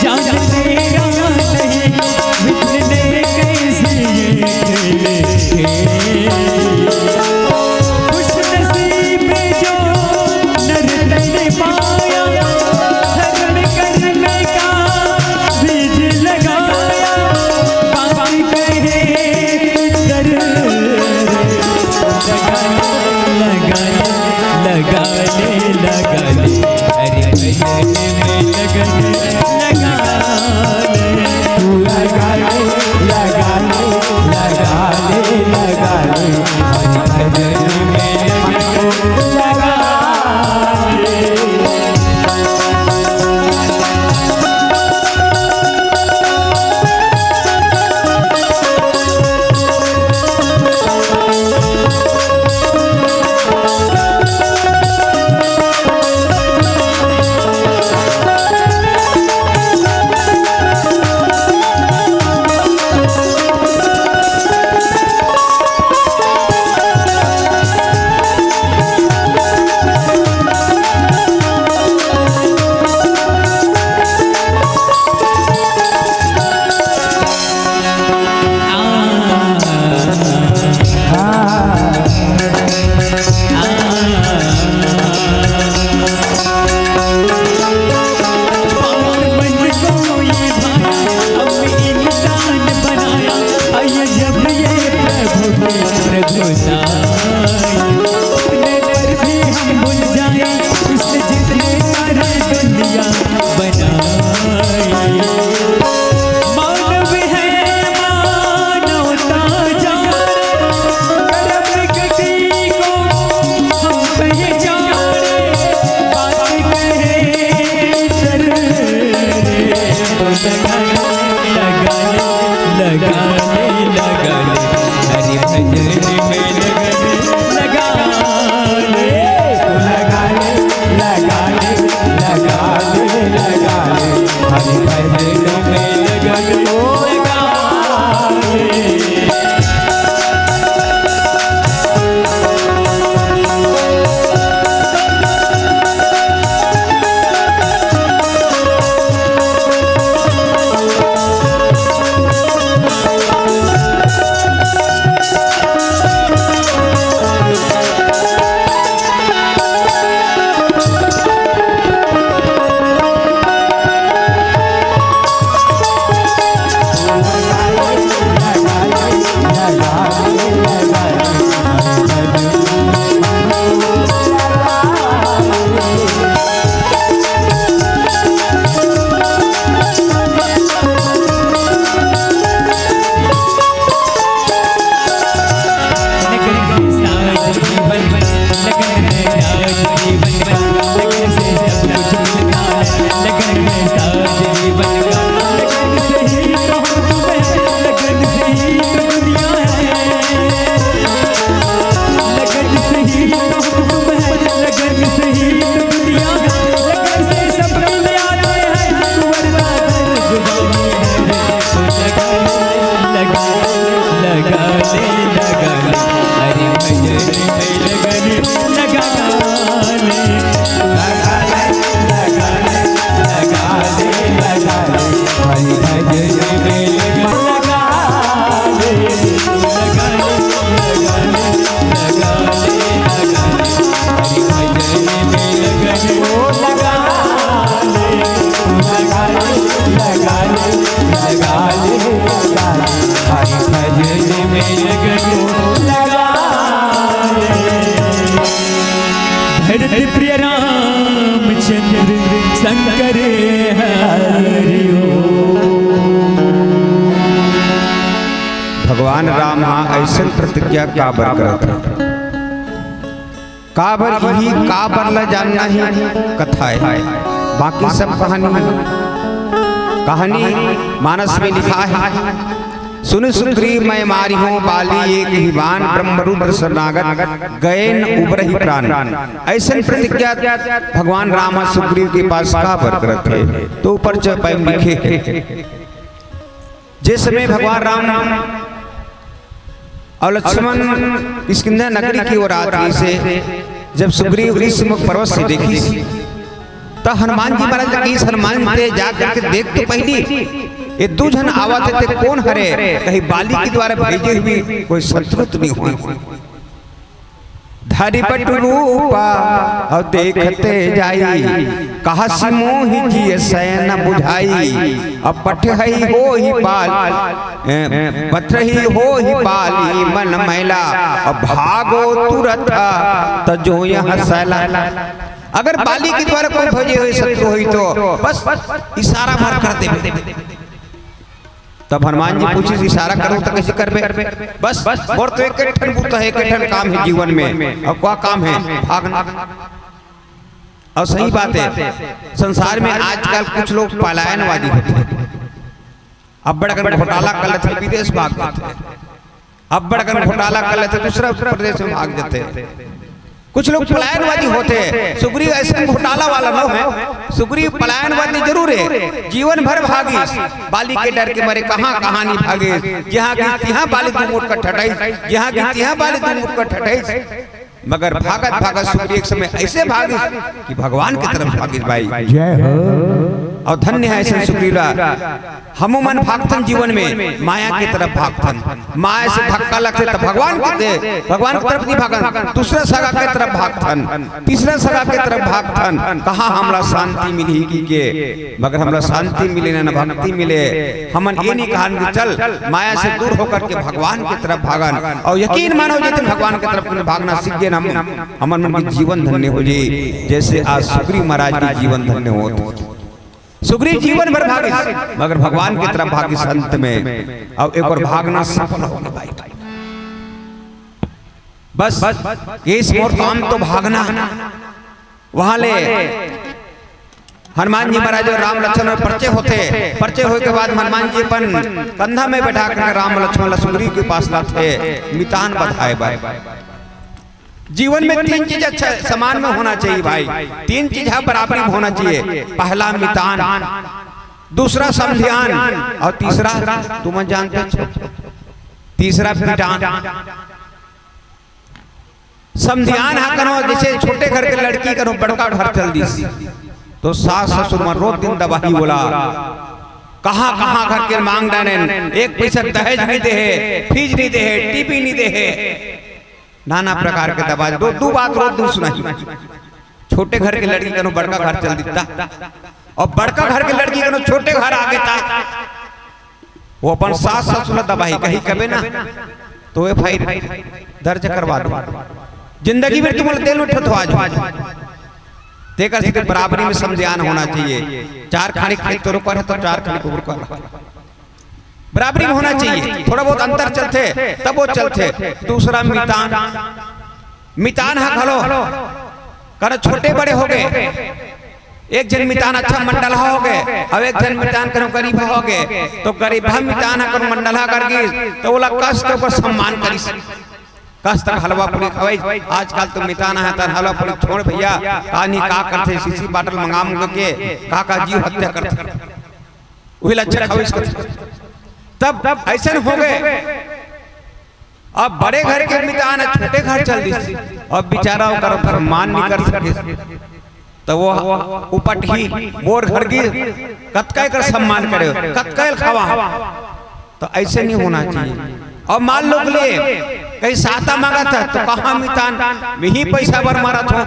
जान तेरा नहीं, बिखरने कैसे ये खेल खेली। खुश नसीब जो नर तन पाया, धर्म कर्म का बीज लगाया, बाकी कहे दर। लगा ले, लगा ले, लगा ले, लगा ले, अरे भजन में लगन लगा ले। तू लगा ले, लगा ले, लगा ले, लगा ले, हरि भजन में लगन लगा ले। मानव है मानवता जान, कर्म गति को हम पहचान, बात कहे सर। लगा ले, लगा ले, लगा ले, हरि भजन में लगन लगा ले। लगा ले, लगा ले, लगा ले, लगा ले, हरि भजन में लगन लगा ले। धरती प्रिय रामचंद्र शंकर हरि ओम। भगवान राम ह अइसन प्रतिज्ञा काबर करत हे? काबर इही काबर ल जानना ही कथा हे। बाकी सब कहानी, कहानी मानस में लिखा है। सुनि सुग्रीव मैं मारिहौं बाली एक ही बान, ब्रह्म रुद्र शरणागत गए न उबरहि प्राण। अइसन प्रतिज्ञा भगवान राम ह सुग्रीव के पास काबर करत हे, तो ऊपर चौपाई में लिखे हे। जे समय भगवान राम अउ लक्ष्मण किष्किंधा नगरी के ओर आत रहिस हे, जब सुग्रीव ऋषिमुख पर्वत से देखिस, त हनुमान जी महाराज ल कहिस, "हनुमान, तैं जा करके देख तो पहिली, ये दू झन आवत हे, ते कोन हरे? कहीं बाली के द्वारा भेजे हुए कोई शत्रु तो नहीं होही?" धरि पटु रूपा अउ देखते जाई, कहसि मोहि जिय सै न बुझाई। अब पठहइ होहि बाल, ए, पठहइ होहि बाली मन मैला, अब भागो तुरत तजो यह सैला। अगर बाली के द्वारा कोई भेजे हुए शत्रु होही तो बस इशारा भर कर देबे। तब हनुमान जी पूछिस, "इशारा करहूं त कइसे करबे? बस, मोर तो एक ठन बूता हे, एक ठन काम हे जीवन में, अउ का काम हे? भागना।" अउ सही बात हे, संसार में आजकल कुछ लोग पलायनवादी होथे। अब्बड़ अकन घोटाला कर लेथे, विदेश भाग जाथे। अब्बड़ अकन घोटाला कर लेथे, दूसरा प्रदेश में भाग जाथे। कुछ लोग पलायनवादी होथे। सुग्रीव अइसन घोटाला वाला नो हे। सुग्रीव पलायनवादी जरूर हे, जीवन भर भागिस, बाली के डर के मारे कहां कहां नहीं भागिस। जिहां गिस तिहां बाली दू मुटका ठठाइस, जिहां गिस तिहां बाली दू मुटका ठठाइस। मगर भागत भागत सुग्रीव एक समय अइसे भागिस कि भगवान के तरफ भागिस भाई। जय हो। अउ धन्य हे अइसन सुग्रीव ला। हमू मन भागथन जीवन में, माया के तरफ भागथन। माया से धक्का लगथे त भगवान के दे, भगवान के तरफ नहीं भागन, दूसरा सगा के तरफ भागथन, तीसरा सगा के तरफ भागथन। कहाँ हमला शांति मिलही कि के, मगर हमला शांति मिले ना, ना भक्ति मिले। हमन ये नहीं कहन कि चल माया से दूर होकर के भगवान के तरफ भागन। अउ यकीन मानो, जिस दिन भगवान के तरफ भागना सीख गए ना हम, हमन मन के जीवन धन्य हो जाई, जैसे आज सुग्रीव महाराज के जीवन धन्य होत। सुग्रीव जीवन भर भागिस, मगर भगवान के तरफ भागिस अंत में। अब एक बार भागना सफल हो गे भाई। बस, केस मोर काम तो भागना। वहां ले हनुमान जी महाराज अउ राम लक्ष्मण में परिचय होथे। परिचय होय के बाद हनुमान जी अपन कंधा में बैठा करके राम लक्ष्मण ला सुग्रीव के पास लाथे, मितान बधाए बर। जीवन में तीन चीज अच्छा समान में होना चाहिए भाई, तीन चीज ह बराबरी में होना चाहिए। पहला मितान, दूसरा समधियान अउ तीसरा तुमन जानते हो, तीसरा पिटान। समधियान ह कनो जैसे छोटे घर के लड़की कनो बड़का घर चल दिस, तो सास ससुर मन रोज दिन दबाही बोला, कहाँ कहाँ घर के मांग डारेन, एक पैसा दहेज नहीं दे हे, फीस नहीं दे हे, टीवी नहीं दे हे। नाना प्रकार के दबाही, दो, दो बात रोज दिन सुनाही। छोटे घर के लड़की कनो बड़का घर चल दिस ता, अउ बड़का घर के लड़की कनो छोटे घर आ गे ता, वो अपन सास ससुर ला दबाही, कहीं कबे ना तो एफ आई आर दर्ज करवा दो। जिंदगी में तुमन ला जेल में ठोथवा जाहू। तेकर सेती बराबरी में समधियान होना चाहिए। चार खानी खेत तोर कर हे तो चार खानी कुकुर कर। बराबरी में होना चाहिए। थोड़ा बहुत अंतर चलथे तब वो चलथे। दूसरा मितान, मितान ह घलो करा छोटे बड़े हो गे। एक झन मितान अच्छा मंडलहा हो गे, अउ एक झन मितान करा गरीब हो गे, तो गरीब मितान ह करा मंडलहा कर गिस, तो ओला कस त ओकर सम्मान करिस। कस त हलवा पूरी खवाइस। आजकल तो मितान ह त हलवा पूरी छोड़ भैया, कानी का करथे, शीशी बाटल मंगा मंगा के का का जीव हत्या करथे। उही ला अच्छा खवाइस करथे। तब अइसन हो गे, अब बड़े घर के मितान छोटे घर चल दिस, अब बेचारा ओकर सम्मान नहीं कर सके, तो वो उपटही, मोर घर गिस, कतका एकर सम्मान करे, कतका एल खवा। तो ऐसे नहीं होना चाहिए। अब मान लो के लिए कहीं साता मांगत हे, तो कहाँ मितान, मैं ही पैसा बर मरत हूँ।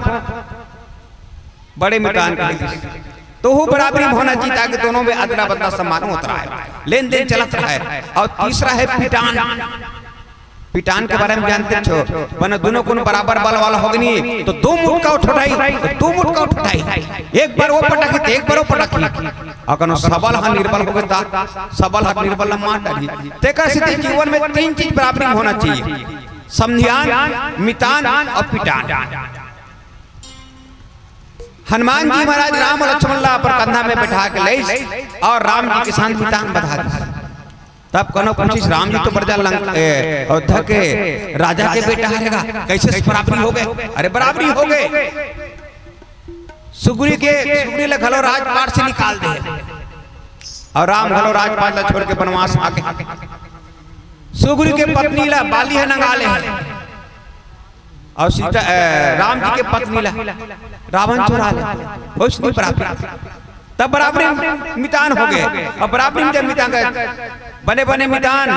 बड़े मितान कह दिस। तो वो बराबरी में होना चाहिए, ताकि दोनों में अदला बदला सम्मान होत रहे, लेन देन चलत रहे। अउ तीसरा हे पिटान। पिटान के बारे में जानते हो, बने दोनों कुन बराबर बल वाला होगे नी, तो दो मुटका ठोठाही, तो दो मुटका ठोठाही। एक बार वो पटकही, तो एक बार वो पटकही। अगर वो सबल ह निर्बल हो गे ता, सबल ह निर्बल ला मार डारही। तेकर सेती जीवन में तीन चीज बराबरी में होना चाहिए, समधियान, मितान अउ पिटान। हनुमान जी महाराज राम अउ लक्ष्मण ला अपन कंधा में बैठा के लइस अउ राम जी के संग मितान बंधा दिस। तब कोनो पूछिस, "राम जी तो प्रजा लंक-, ए, अयोध्या के राजा के बेटा हरे गा, कइसे बराबरी हो गे?" अरे बराबरी हो गे। सुग्रीव के, सुग्रीव ला घलो राजपाट से निकाल दे अउ राम घलो राजपाट ला छोड़ के बनवास आ गे। सुग्रीव के पत्नी ला बाली ह नंगा ले हे। अउ सीता, ए, राम जी के पत्नी ला रावण चोरा ले, होइस नहीं बराबरी। तब बराबरी मितान हो गे। अब बराबरी में जब मितान गे, बने बने मितान,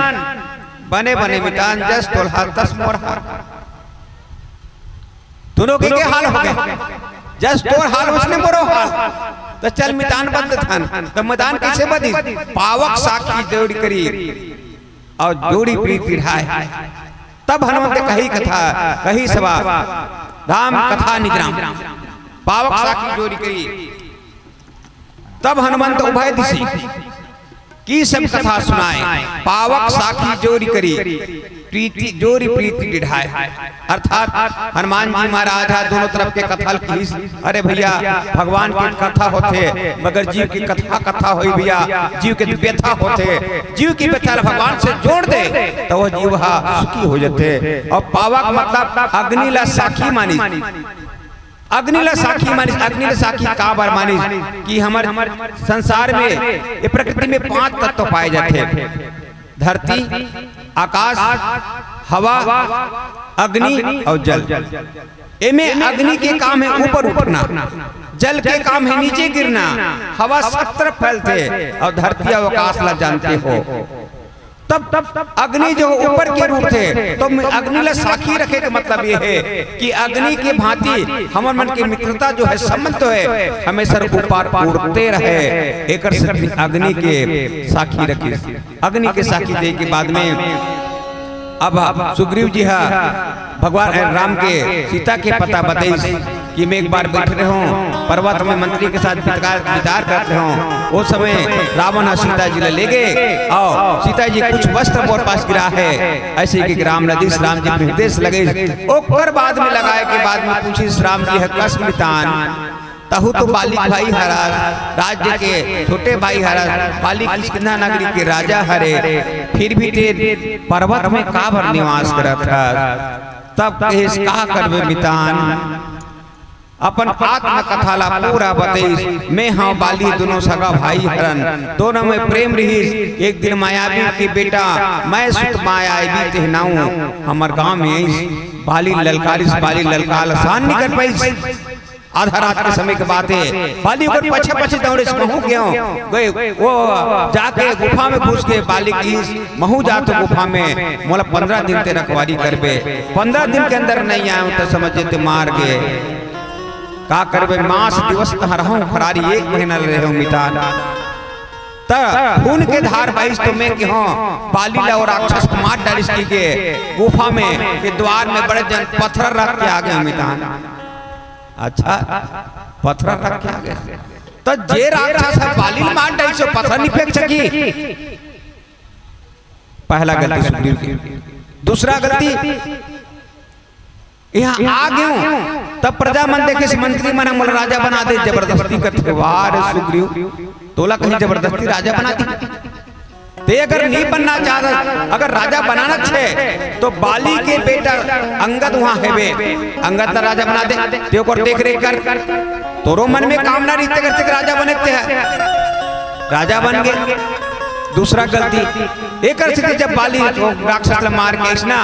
बने बने मितान, जस तोर हाल तस मोर हाल। दोनों के, के हाल हो गे, जस तोर हाल वइसने मोरो हाल। त चल मितान बंध थन। त मितान कइसे बंधिस? पावक साखी जोड़ी करी अउ जोड़ी प्रीति ढाय। तब हनुमंत कही कथा, कही सभा, राम कथा निज राम। पावक साखी जोड़ी करी। तब हनुमंत उभय दिशि की सब कथा सुनाय। पावक साखी जोड़ी करी, प्रीति जोड़ी प्रीति ढाय। अर्थात हनुमान जी महाराज ह दोनों तरफ के कथा ल किहिस। अरे भइया, भगवान के कथा होथे, मगर जीव के कथा, कथा होही भइया, जीव के व्यथा होथे। जीव के व्यथा ला भगवान से जोड़ दे, त ओ जीव ह सुखी हो जथे। अउ पावक मतलब अग्नि ला साखी मानिस। अग्नि ला साखी मानिस, अग्नि ला साखी काबर मानिस कि हमर संसार में, ये प्रकृति में पांच तत्व पाए जाथे। धरती, आकाश, हवा, अग्नि अउ जल। एमे अग्नि के काम हे ऊपर उठना, जल के काम हे नीचे गिरना, हवा सब तरफ फैलथे अउ धरती अउ आकाश ला जानते हो। तब, तब अग्नि जो ऊपर के रूप थे, तो अग्नि ला साखी रखे के मतलब ये हे कि अग्नि के भांति हमर मन के मित्रता जो हे, संबंध हे, हमेशा ऊपर उड़ते रहे। एकर सेती अग्नि के साखी रखिस। अग्नि के साखी दे के बाद में अब सुग्रीव जी ह भगवान राम के सीता के पता बताइस कि मैं एक बार बैठ रहे हूँ पर्वत में, मंत्री के साथ विचार, विचार करत रहे हूँ। ओ समय रावण ह सीता जी ला ले गे अउ सीता जी कुछ वस्त्र मोर पास गिरा हे, अइसे कि राम ला दिस, राम जी निर्देश लगे। ओकर बाद में लगाय के बाद में पूछिस राम जी ह कस मितान, तहू तो बाली भाई हरस, राज्य के छोटे भाई हरस, बाली किष्किंधा नगरी के राजा हरे, फिर भी ते पर्वत में काबर निवास करत हस? तब कहिस, का करबे मितान, अपन आत्मकथा ला पूरा बतइस। मैं हंव बाली, दोनों सगा भाई हरन, दोनों में प्रेम रिहिस। एक दिन मायावी के बेटा, मैं सुत मायावी तेहनाऊं, हमर गांव में आइस। बाली ललकारिस, बाली ललकार ला सहन नइ कर पाइस। आधा रात के समय के बात हे, बाली ओकर पछे पछे दौड़े से महूं गेंव, गे, ओ जाके गुफा में घुस के बाली कहिस, महूं जात हंव गुफा में, मोला पंद्रह दिन ते रखवारी करबे, पंद्रह दिन के अंदर नइ आंव त समझ जे ते मार गे। का करबे, मास दिवस तहां रहंव खरारी, एक महीना ले रहेंव मितान। त खून के धार बहिस तो मैं कहेंव, बाली ला ओ राक्षस मार डारिस कहिके गुफा में के द्वार में बड़े जन पथरा रख के आ गेंव मितान। अच्छा, पथरा रख के आ गे। त जे राक्षस ह बाली ल मार डारिस, ओ पथरा नइ फेंक सकी। पहला गलती सुग्रीव के। दूसरा गलती, इहां आ गेंव, तब प्रजा मन देखे से मंत्री मन ह मोला राजा बना दे, जबरदस्ती करथे। वाह रे सुग्रीव, तोला कहीं जबरदस्ती राजा बना दी? ते अगर नइ बनना चाहत, अगर राजा बनाना हे, तो बाली के बेटा अंगद उहां हेबे, अंगद ला राजा बना दे, ते ओकर देख रेख कर। तोरो मन में कामना रहिथे, अगर से राजा बने ते ह, राजा बन गे। दूसरा गलती, एकर सेती जब बाली ओ राक्षस ला मार के अइसना,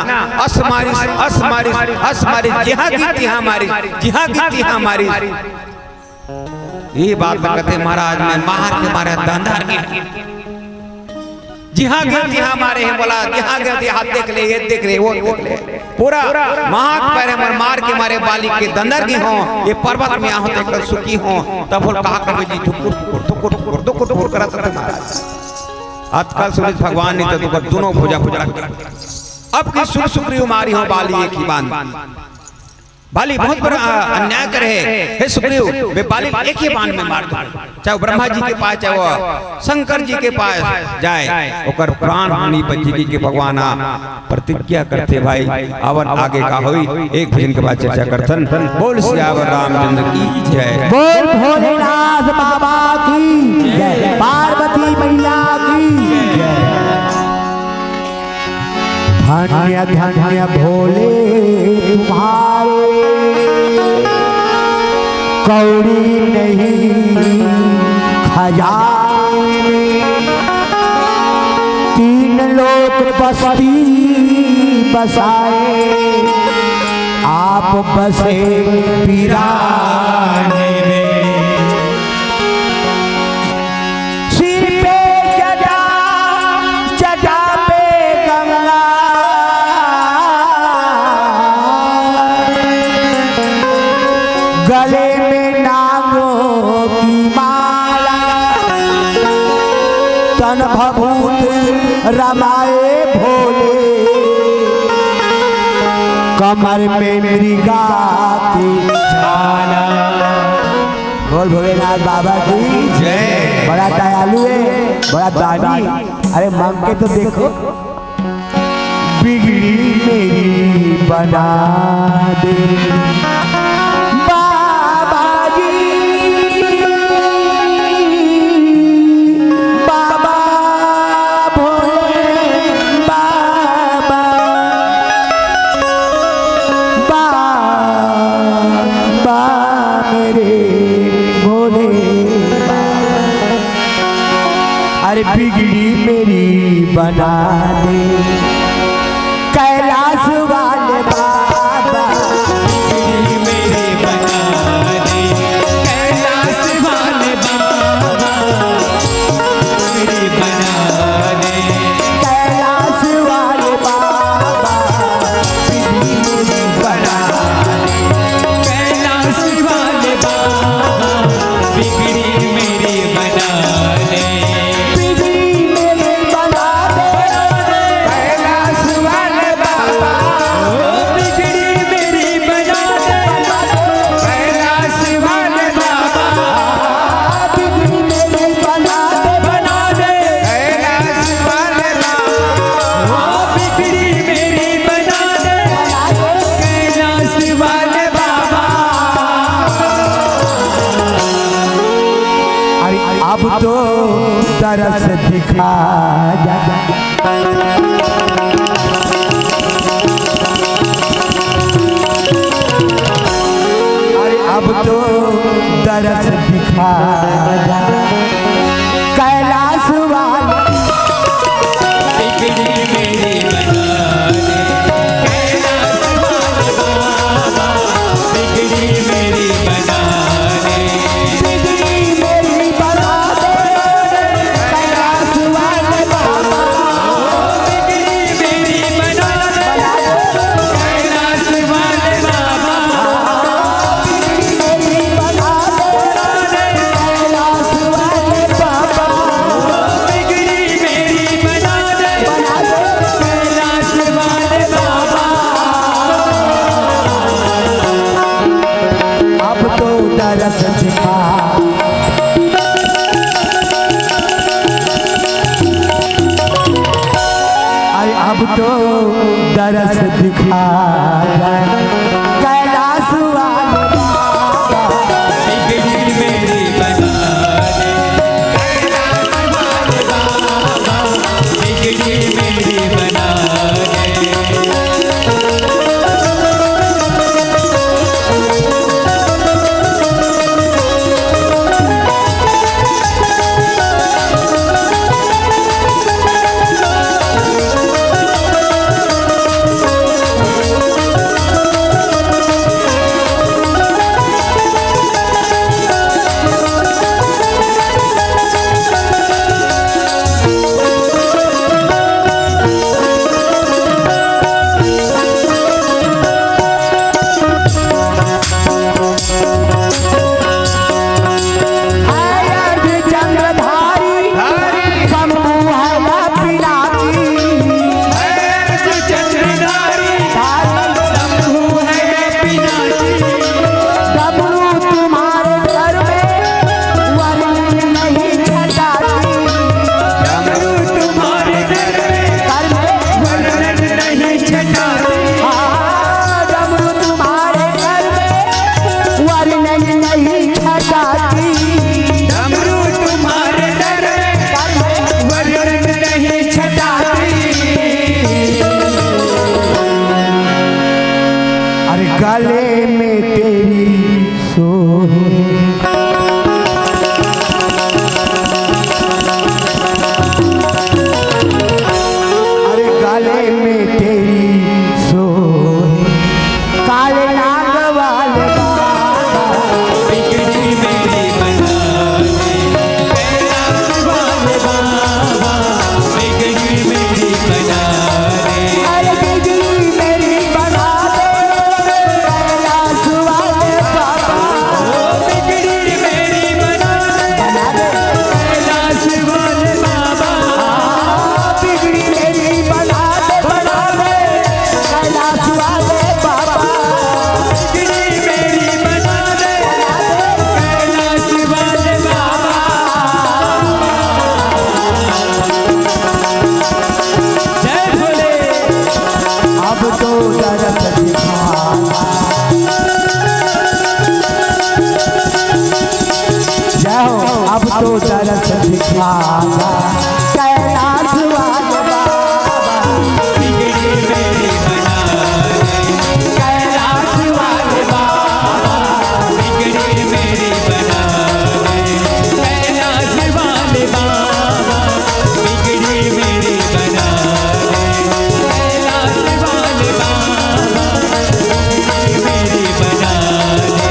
अस मारिस, अस मारिस, अस मारिस, जिहां गिस तिहां मारिस, जिहां गिस तिहां मारिस। ये बात ला कथे महाराज, मैं मार के मारे दंदर गे। जिहां गे तिहां मारे हे मोला, जिहां गे तिहां देख ले, ये देख ले, वो देख ले। पूरा मार के मारे, मार के मारे बाली के दंदर गे हों, ये पर्वत में आहूं तेकर सुखी हों, तब बोल कहा करबे जी, ठुकुर ठुकुर, ठुकुर ठुकुर, ठुकुर ठुकुर करत रथे महाराज। अतका ल सुनिस भगवान नइ त ओकर दूनों भुजा पकड़ के। अब कहिस सुन सुग्रीव मारिहों बाली एक ही बांध। बाली बहुत बड़ा, आ, अन्याय करे हे। हे सुग्रीव, मैं बाली एक ही बाण में मार दूं। चाहे वो ब्रह्मा जी के पास, चाहे वो शंकर जी के पास जाए, ओकर प्राण हानि बची, कि भगवान ह प्रतिज्ञा करथे भाई। अब आगे का होई, एक भजन के बाद चर्चा करथन। बोल सियावर रामचंद्र की जय। बोल भोलेनाथ बाबा की जय, पार्वती मैया की जय। धन्य धन्य भोले तुम्हारे, कौड़ी नहीं खजाने में, तीन लोक बस्ती बसाए, आप बसे पिराने में। सिर पे जटा, जटा पे गंगा, गले में नागों की माला, तन भभूत रमाए भोले, कमर में मृगा की छाला। बोल भोलेनाथ बाबा की जय। बड़ा दयालु है, बड़ा दानी। अरे मांग के तो देखो, बिगड़ी मेरी बना दे बाबा जी, बाबा भोले बाबा, बाबा मेरे भोले बाबा। अरे बिगड़ी मेरी बना दे कैलाश वाले बाबा, बिगड़ी मेरी बना दे कैलाश वाले बाबा, बिगड़ी बना दे कैलाश वाले बाबा, बिगड़ी मेरी बना दे कैलाश वाले बाबा, बिगड़ी मेरी बना दे। बिगड़ी मेरी बना दे कैलाश वाले बाबा। ओ बिगड़ी मेरी बना दे कैलाश वाले बाबा। बिगड़ी मेरी बना दे, बना दे कैलाश वाले बाबा। ओ बिगड़ी मेरी बना दे कैलाश वाले बाबा। अरे अब तो दरस दिखा जा। अरे अब तो दरस दिखा जा। कैलाश वाले बिगड़ी मेरी बना दे, कैलाश वाले बाबा, बिगड़ी मेरी बना दे। बिगड़ी मेरी बना दे, कैलाश वाले बाबा। बिगड़ी मेरी बना दे, कैलाश वाले बाबा। बिगड़ी मेरी बना दे, कैलाश वाले बाबा। बिगड़ी मेरी बना दे, बना दे। कैलाश वाले बाबा। अब तो दरस दिखा। अरे अब तो दरस दिखा जा कैलाश वाले बाबा। बिगड़ी मेरी बना दे कैलाश वाले बाबा, बिगड़ी मेरी बना दे। बाबा, कैलाश वाले बाबा, बिगड़ी मेरी बना दे। कैलाश वाले बाबा, बिगड़ी मेरी बना दे। कैलाश वाले बाबा, बिगड़ी मेरी बना दे। कैलाश वाले बाबा, बिगड़ी मेरी बना दे।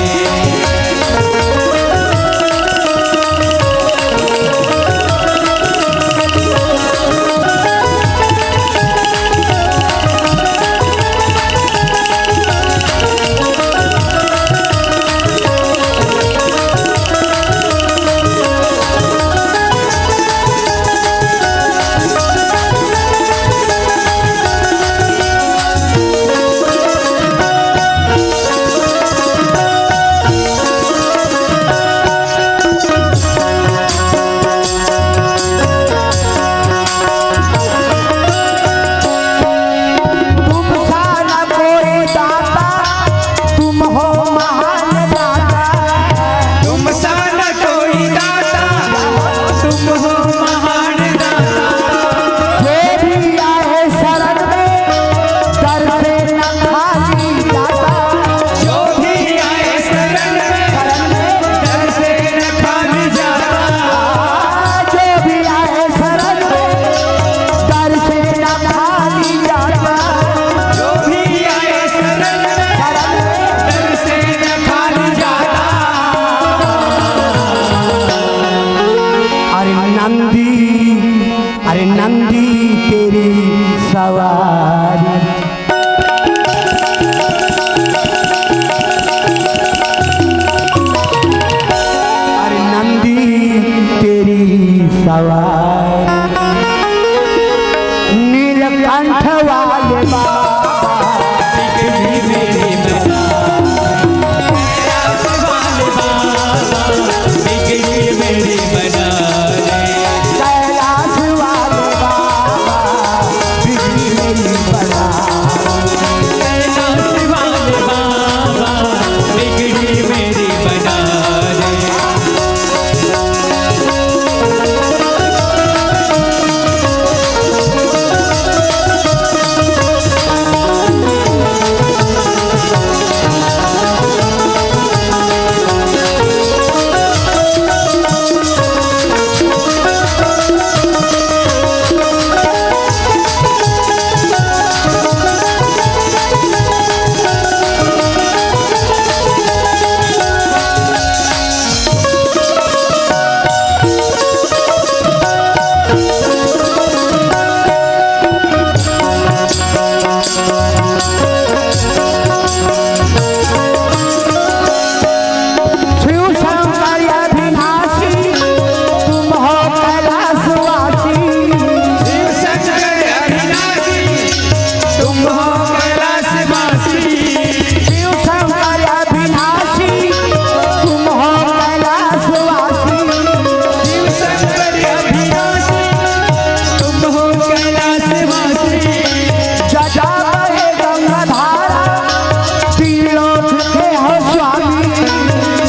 तुम सा न कोई दाता, तुम हो महान दाता। तुम सा न कोई दाता, तुम हो महान दाता। जो भी आए शरण में, दर से न खाली जाता। जो भी आए शरण में, दर से न खाली जाता। जो भी आए शरण में, दर से न खाली जाता। जो भी आए शरण में, शरण में, दर से न खाली जाता। अरे नंदी, अरे नंदी तेरी सवारी। अरे नंदी तेरी सवारी, नीलकंठ वाले बाबा, बिगड़ी मेरी बना दे। कैलाश वाले बाबा, बिगड़ी मेरी बना दे। कैलाश वाले बाबा, बिगड़ी मेरी बना दे। कैलाश वाले बाबा, बिगड़ी मेरी बना दे। शिव शंकर अविनाशी, तुम हो कैलाशवासी। शिव शंकर अविनाशी, तुम हो कैलाशवासी। शिव शंकर अविनाशी, तुम हो कैलाशवासी। शिव शंकर अविनाशी, तुम हो कैलाशवासी। जटा में गंगाधारा, तीन लोक के हो स्वामी।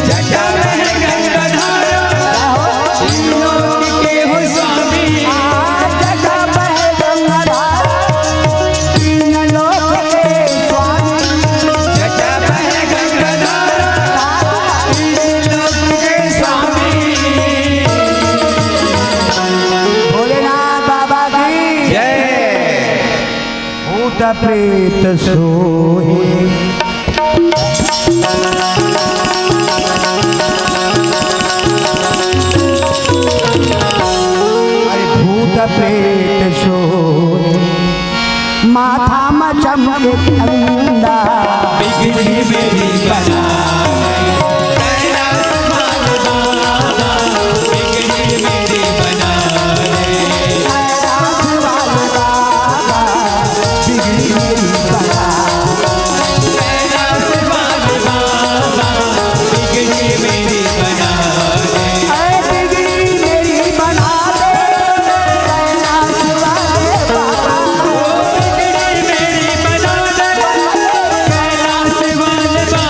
जटा में गंगाधारा, तीन लोक के हो स्वामी। जटा में गंगाधारा, तीन लोक के स्वामी। जटा में गंगाधारा, तीन लोक के स्वामी। भोलेनाथ बाबा की जय। भूत प्रेत सोहे। अरे भूत प्रेत सोहे, माथा में चमके चंदा। बिगड़ी मेरी बना दे, कैलाश वाले बाबा, बिगड़ी मेरी बना दे। कैलाश वाले बाबा, बिगड़ी मेरी बना दे। कैलाश वाले बाबा, बिगड़ी मेरी बना दे। ऐ बिगड़ी मेरी बना दे, कैलाश वाले बाबा। ओ बिगड़ी मेरी बना दे, कैलाश वाले बाबा।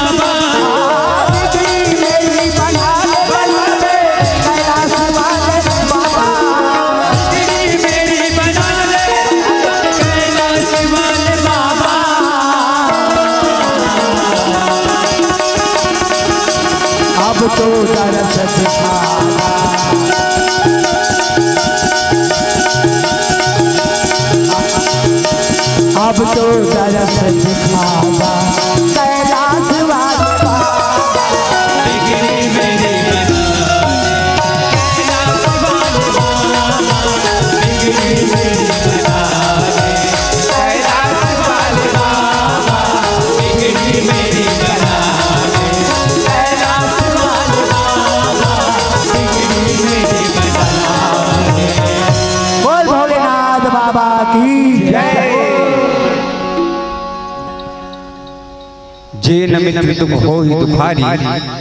निमित्त दुख होई दुखारी,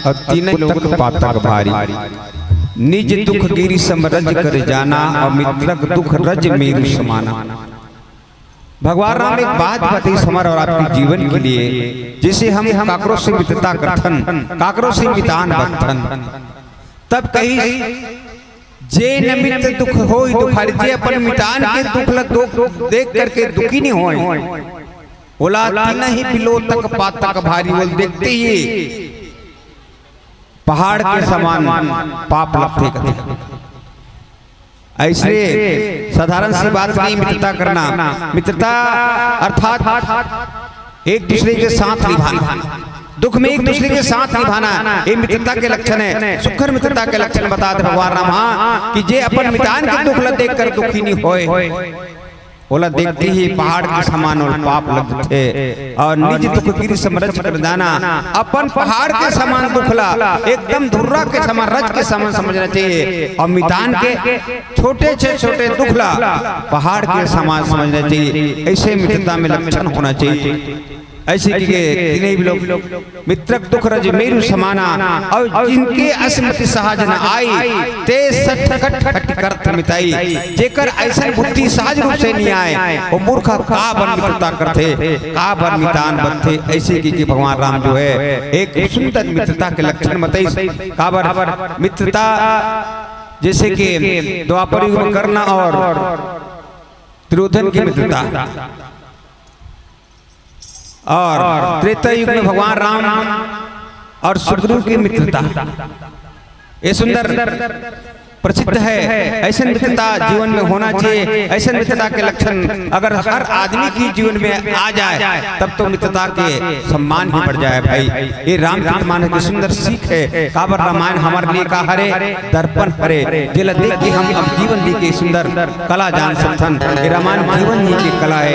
अउ तीनहि तक पातक भारी। निज दुख गिरि सम रज कर जाना, अउ मित्रक दुख रज मेरु समाना। भगवान राम एक बात बताइस हमर अउ आपके जीवन के लिए, जइसे हम काकरो से मित्रता करथन, काकरो से मितान बनथन, तब कहिस, जे निमित्त दुख होई दुखारी, जे अपन मितान के दुख ल दुख देख करके दुखी नहीं होय, ओला तीनहि बिलोतक पातक भारी, ओला देखते ही पहाड़ के समान पाप लगथे कथे। अइसे साधारण सी बात नहीं मित्रता करना। मित्रता अर्थात एक दूसरे के साथ निभाना, दुख में एक दूसरे के साथ निभाना, ये मित्रता के लक्षण है। सुघर मित्रता के लक्षण बतात भगवान राम ह कि जे अपन मितान के दुख ल देख कर दुखी नहीं होय, ओला देखते ही पहाड़ के समान ओला पाप लगथे। अउ निज दुख गिरि सम रज कर जाना, अपन पहाड़ के समान दुख ला एकदम धुर्रा के समान, रज के समान समझना चाहिए, अउ मितान के छोटे से छोटे दुख ला पहाड़ के समान समझना चाहिए। अइसे मित्रता में लक्षण होना चाहिए। अइसे कि ये तीनों भी लोग मित्रक दुख रज मेरु समाना, अउ जिनके अस मति सहज न आई, ते सठ कठ हटि करत मिताई। जेकर अइसन बुद्धि सहज रूप से नहीं आय, वो मूर्ख का बर मित्रता करथे, का बर मितान बनथे। अइसे कि, कि भगवान राम जो है एक सुंदर मित्रता के लक्षण बताइस। काबर मित्रता, जइसे कि द्वापर युग में कर्ण अउ दुर्योधन की मित्रता, अउ त्रेता युग में भगवान राम अउ सुग्रीव की मित्रता, ये सुंदर प्रसिद्ध है। अइसन मित्रता जीवन में होना चाहिए। अइसन मित्रता के लक्षण अगर हर आदमी के जीवन में आ जाए, तब तो मित्रता के सम्मान ही बढ़ जाए भाई। ये रामचरित मानस की सुंदर सीख है। काबर रामायण हमर लिए का हरे? दर्पण हरे, जेला देख के हम अब जीवन जी के सुंदर कला जान सकथन। ये रामायण जीवन जी के कला है।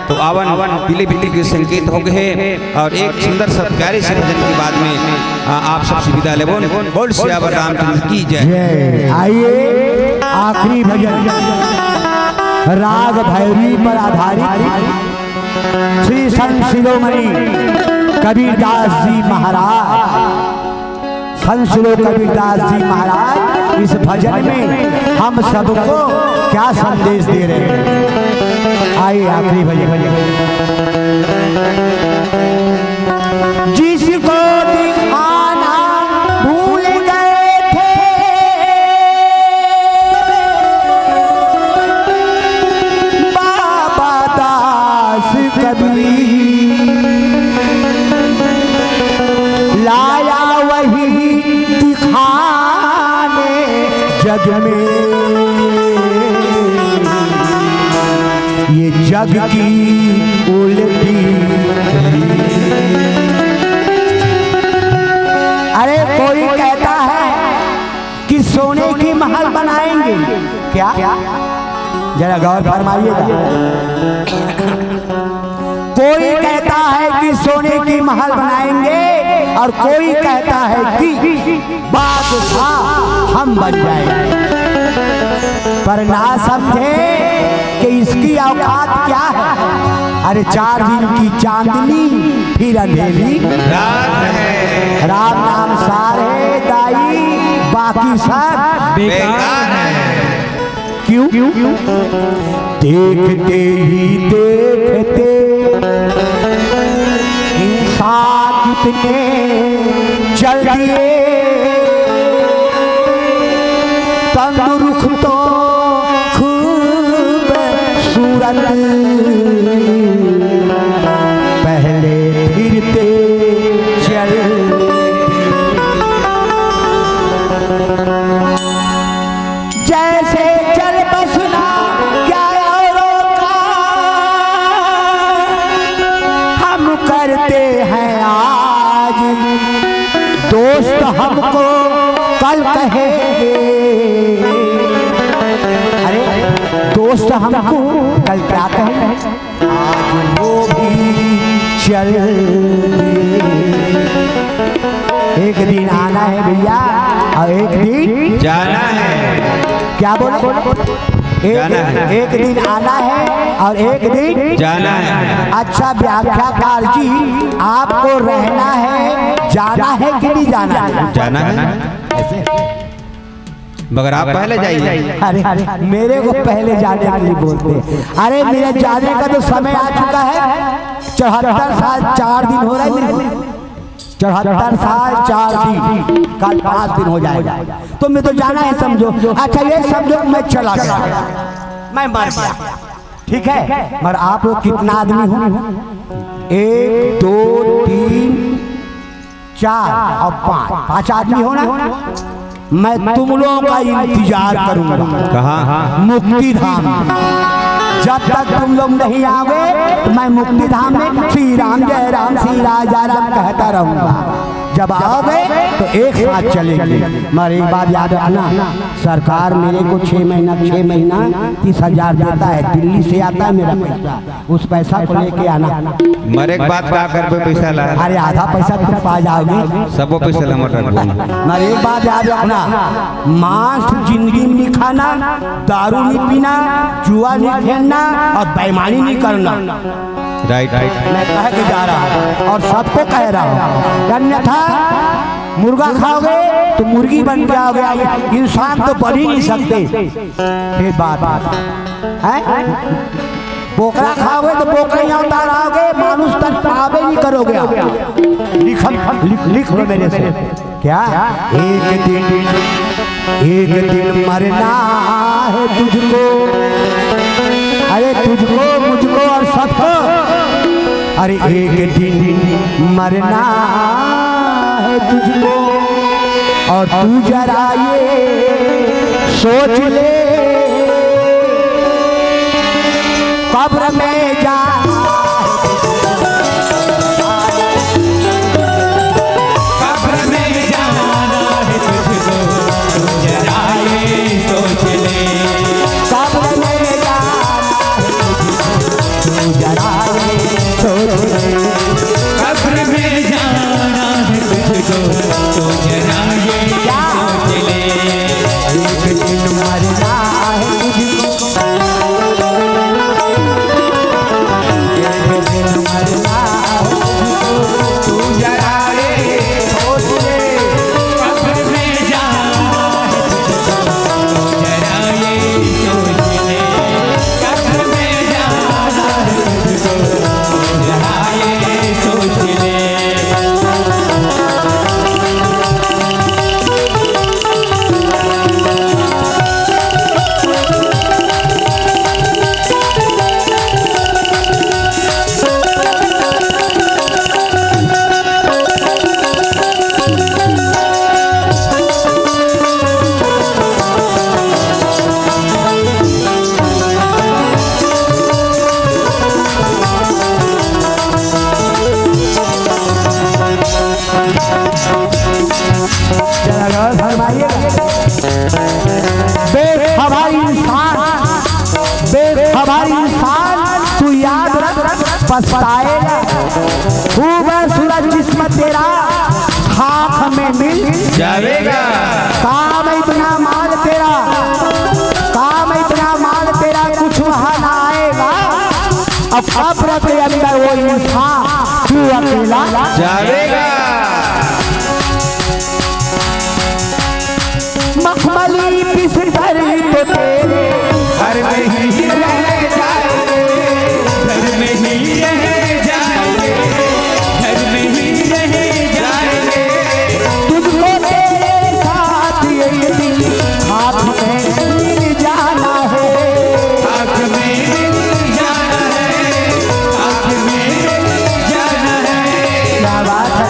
तो आवन पीले बिल्ली के संकेत हो गए हैं अउ एक सुंदर सा प्यारे से भजन के बाद में, आ, आप सबसे विदा लेबोन। बोल सियावर रामचंद्र की जय। जय। आइए, आखिरी भजन राग भैरवी पर आधारित श्री संत शिरोमणि कबीरदास जी महाराज, संत श्री कबीरदास जी महाराज इस भजन में हम सबको क्या संदेश दे रहे हैं। आइए, आखिरी भजन। जिसको दिखाना भूल गए थे बाबा दास कबीर, लाया वही दिखाने जग में ये जग की उल्टी। अरे, कोई कहता है कि सोने की महल बनाएंगे क्या? जरा गौर फरमाइएगा। कोई कहता है कि सोने की महल बनाएंगे और कोई कहता है कि बादशाह हम बन जाएंगे, पर ना समझे कि इसकी औकात क्या है। अरे, चार दिन की चांदनी फिर अंधेरी रात है। राम नाम सार है दाई, बाकी सब बेकार है। क्यों? देखते ही देखते इंसान कितने जल दिए, तंग रुख तो खूबसूरत, पहले फिरते चल। जैसे चल बसना क्या औरों का, हम करते हैं आज, दोस्त हमको कल कहेंगे। अरे, दोस्त हमको कल क्या कहेंगे? आज वो भी चल दिए। एक दिन आना है भैया, और एक दिन जाना है। क्या बोले? एक, जाना है। एक दिन आना है और एक दिन जाना है। अच्छा व्याख्याकार जी, आपको रहना है, जाना है कि नहीं जाना है? जाना है। ऐसे? मगर आप पहले जाइए। अरे, मेरे को पहले जाने के लिए बोलते हैं। अरे, मेरे जाने का तो समय आ चुका है। चौहत्तर साल चार दिन हो रहा है मेरे को। चौहत्तर साल चार दिन, कल पाँच दिन हो जाएगा। तो मैं तो जाना है, समझो। अच्छा, ये समझो कि मैं चला गया, मैं मर गया, ठीक है? मगर आप लोग कितना आदमी हो? एक, दो, तीन, चार और पाँच, पाँच आदमी हो ना। मैं तुम लोगों का इंतजार करूंगा। कहाँ? मुक्ति धाम। जब तक तुम लोग नहीं आओगे, तो मैं मुक्ति धाम में श्री राम जय राम, श्री राम जय राम कहता रहूंगा। जब आओगे तो एक साथ चलेंगे। मगर एक बात याद रखना, सरकार मेरे को छह महीना, छह महीना तीस हजार देता है, दिल्ली से आता है मेरा पैसा, उस पैसा को लेके आना। मरे के बाद का करबे पैसा ला? अरे, आधा पैसा तुम पा जाओगे। सबो पैसा ला मत रखबो। मगर एक बात याद रखना, मांस जिंदगी में नहीं खाना, दारू नहीं पीना, जुआ नहीं खेलना और बेईमानी नहीं करना। Right, right. मैं कह के जा रहा हूँ और सबको कह रहा हूँ, अन्यथा मुर्गा खाओगे तो मुर्गी बन के आओगे, इंसान तो बन ही नहीं सकते। फिर बात है, बोकरा खाओगे तो बोकरा ही अवतार आओगे, मानुष तन पावे नहीं करोगे आप। लिख, लिख, लिख लो मेरे से। क्या? एक दिन, एक दिन मरना है तुझको, अरे तुझको, मुझको और सबको। अरे एक दिन मरना है तुझको, और तू जरा ये सोच ले, कब्र में जा कब्र में जाना है तुझको, तू जरा ये सोच ले। कब्र में जाना है तुझको, तू जरा ये सोच ले। कब्र में जाना है तुझको, तू जरा ये क्या? सोच ले। एक दिन मरना है तुझको। जरा गौर फरमाइएगा। बेखबर इंसान, बेखबर इंसान, तू याद रख, पछताएगा। खूब है सूरज जिस्म तेरा, खाक में मिल जावेगा। काम इतना माल तेरा, काम इतना माल तेरा, कुछ वहां ना आएगा। अब कब्र के अंदर वो इंसान तू अकेला जावेगा। मखमली बिस्तर तो तेरे घर में ही रह जाएंगे, घर में ही रह जाएंगे, घर में ही रह जाएंगे। तुझको तेरे साथ एक दिन खाक में मिल जाना है। खाक में मिल जाना है, खाक में मिल जाना है। क्या बात है?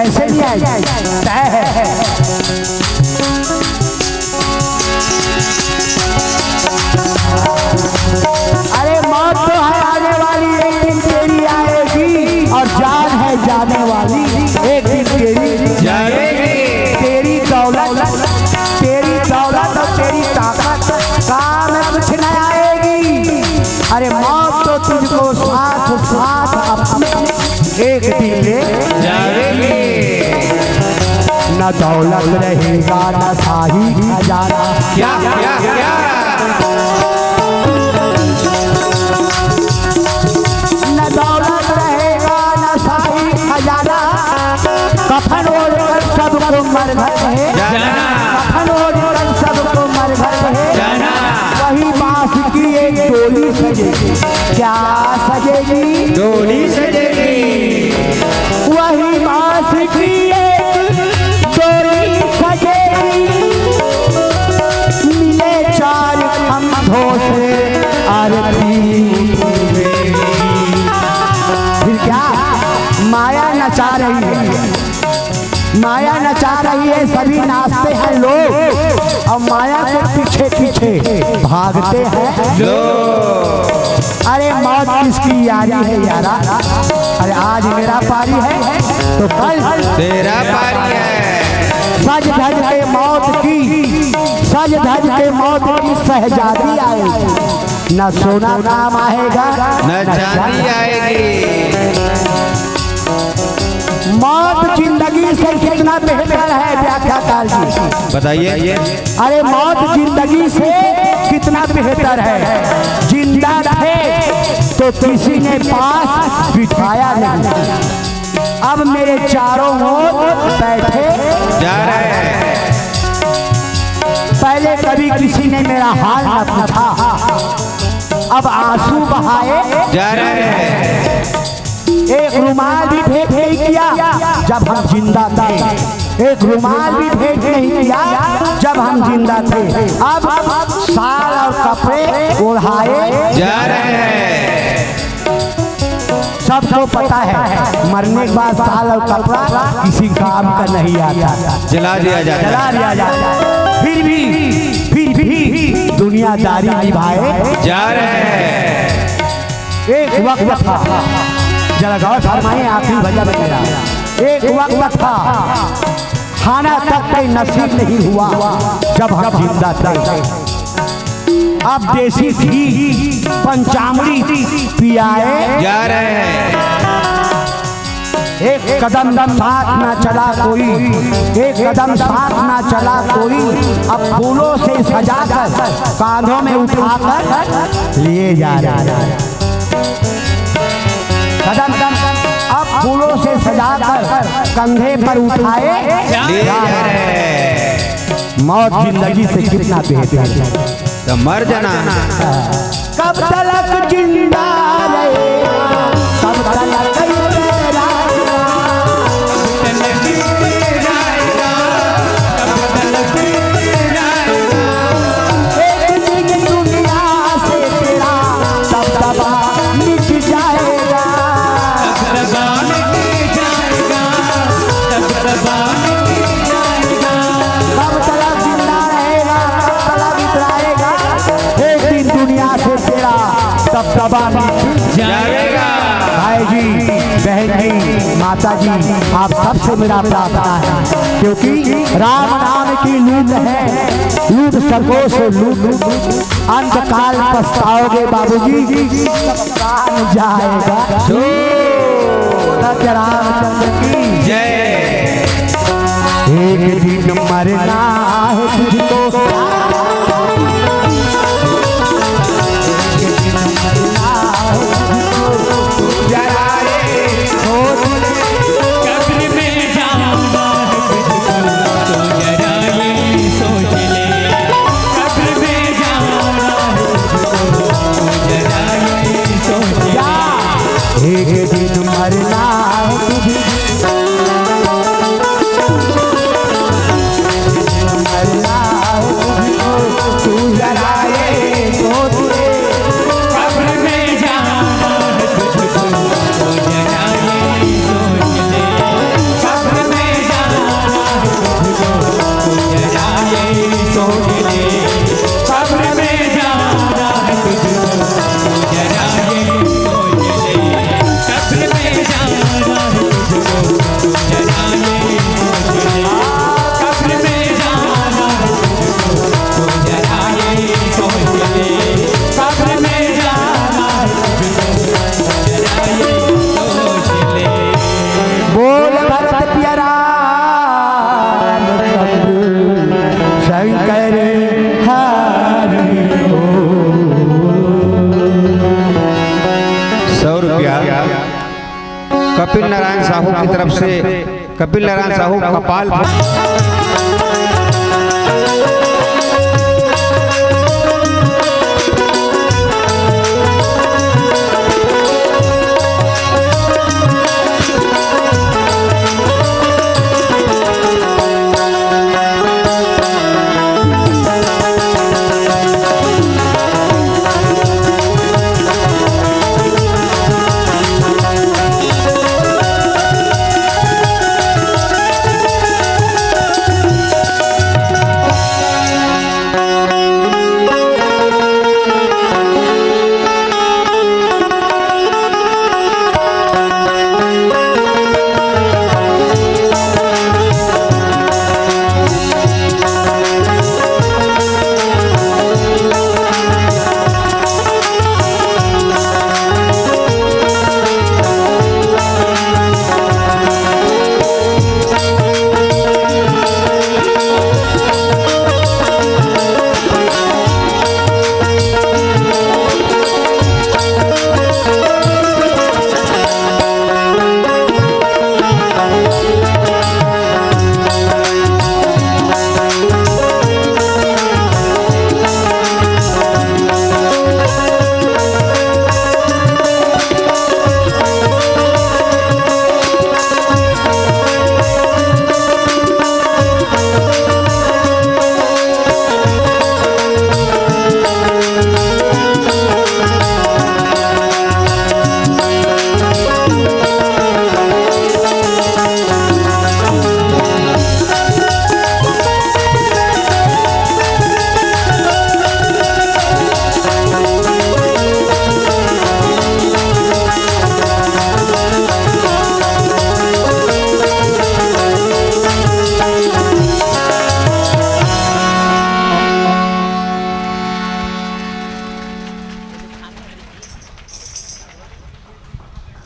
ऐसे नहीं आएगी, तय है। अरे, मौत तो है आने वाली, एक दिन तेरी आएगी, और जान है जाने वाली, एक दिन तेरी जाएगी। तेरी दौलत, तेरी दौलत और तेरी ताकत काम कुछ न आएगी। अरे, मौत तो तुझको साथ साथ अपने एक दिन ले जाएगी। न दौलत रहेगा, न शाही खजाना। क्या, क्या, क्या? न दौलत रहेगा, न शाही खजाना। कफन ओढ़कर सबको मर घर है। जाना। कफन ओढ़कर सबको मर घर है। जाना। वही बांस की एक डोली सजेगी। क्या सजेगी? डोली सजेगी। वही बांस की एक डोली सजेगी। मिले चार खंभों से आरती उठेगी। फिर क्या? माया नचा रही है। माया नचा रही है, सभी नाचते हैं लोग, और माया के पीछे पीछे भागते हैं लोग। अरे, मौत किसकी यारी है यारा? अरे, आज मेरा पारी है तो कल तेरा पारी है। सज धज के मौत की, सज धज के मौत की शहजादी आएगी। न सोना काम आएगा, न चांदी आएगी। मौत जिंदगी से कितना बेहतर है, व्याख्याकार जी। बताइए। अरे, मौत जिंदगी से कितना बेहतर है। जिंदा थे तो किसी ने पास बिठाया नहीं, अब मेरे चारों ओर बैठे जा रहे हैं। पहले कभी किसी ने मेरा हाल न पूछा, अब आंसू बहाए जा रहे हैं। एक रुमाल भी भेंट नहीं किया जब हम जिंदा थे, एक रुमाल भी भेंट नहीं किया जब हम जिंदा थे। अब शाल और कपड़े ओढ़ाए जा रहे हैं। सबको पता है, मरने के बाद शाल और कपड़ा किसी काम का नहीं आता, जला दिया जाता है। जला दिया जाता है। फिर भी, फिर भी दुनियादारी निभाए जा रहे हैं। एक वक्त था, जरा गौर फरमाइए, आखिरी भजन मेरा। एक वक्त था, खाना तक के नसीब नहीं हुआ जब हम जिंदा थे। अब देसी घी पंचामृत पियाए जा रहे हैं। एक कदम साथ ना चला कोई, एक कदम साथ ना चला कोई, अब फूलों से सजाकर कांधों में उठाकर लिए जा रहे हैं। कदम कदम अब फूलों से सजाकर कंधे पर उठाए जा रहे हैं। मौत जिंदगी से कितना बेहतर है। तो मर जाना। कब तलक जिंदा रहेगा, कब तलक तेरा एक दिन दुनिया से तेरा दबदबा मिट जाएगा। दबदबा मिट जाएगा, दबदबा मिट जाएगा। कब तलक जिंदा रहेगा, कब तलक इतराएगा, एक दिन दुनिया से तेरा दबदबा मिट जाएगा। भाई जी, बहन जी, माता जी, आप सबसे मेरा प्रार्थना है, क्योंकि राम नाम की लूट है, लूट सको सो लूट, अंत काल पछताओगे बाबूजी, प्राण जाएगा। सत्य रामचंद्र की जय। एक दिन मरना है तुझको, जरा रे सोच ले। कब्र में जाऊंगा है तुझको, तो जरा ये सोच ले। कब्र में जाऊंगा है तुझको, तो जरा ये सोच ले। एक दिन मरना है तुझको, मरना है तुझको। तरफ से कपिल नारायण साहू कपाल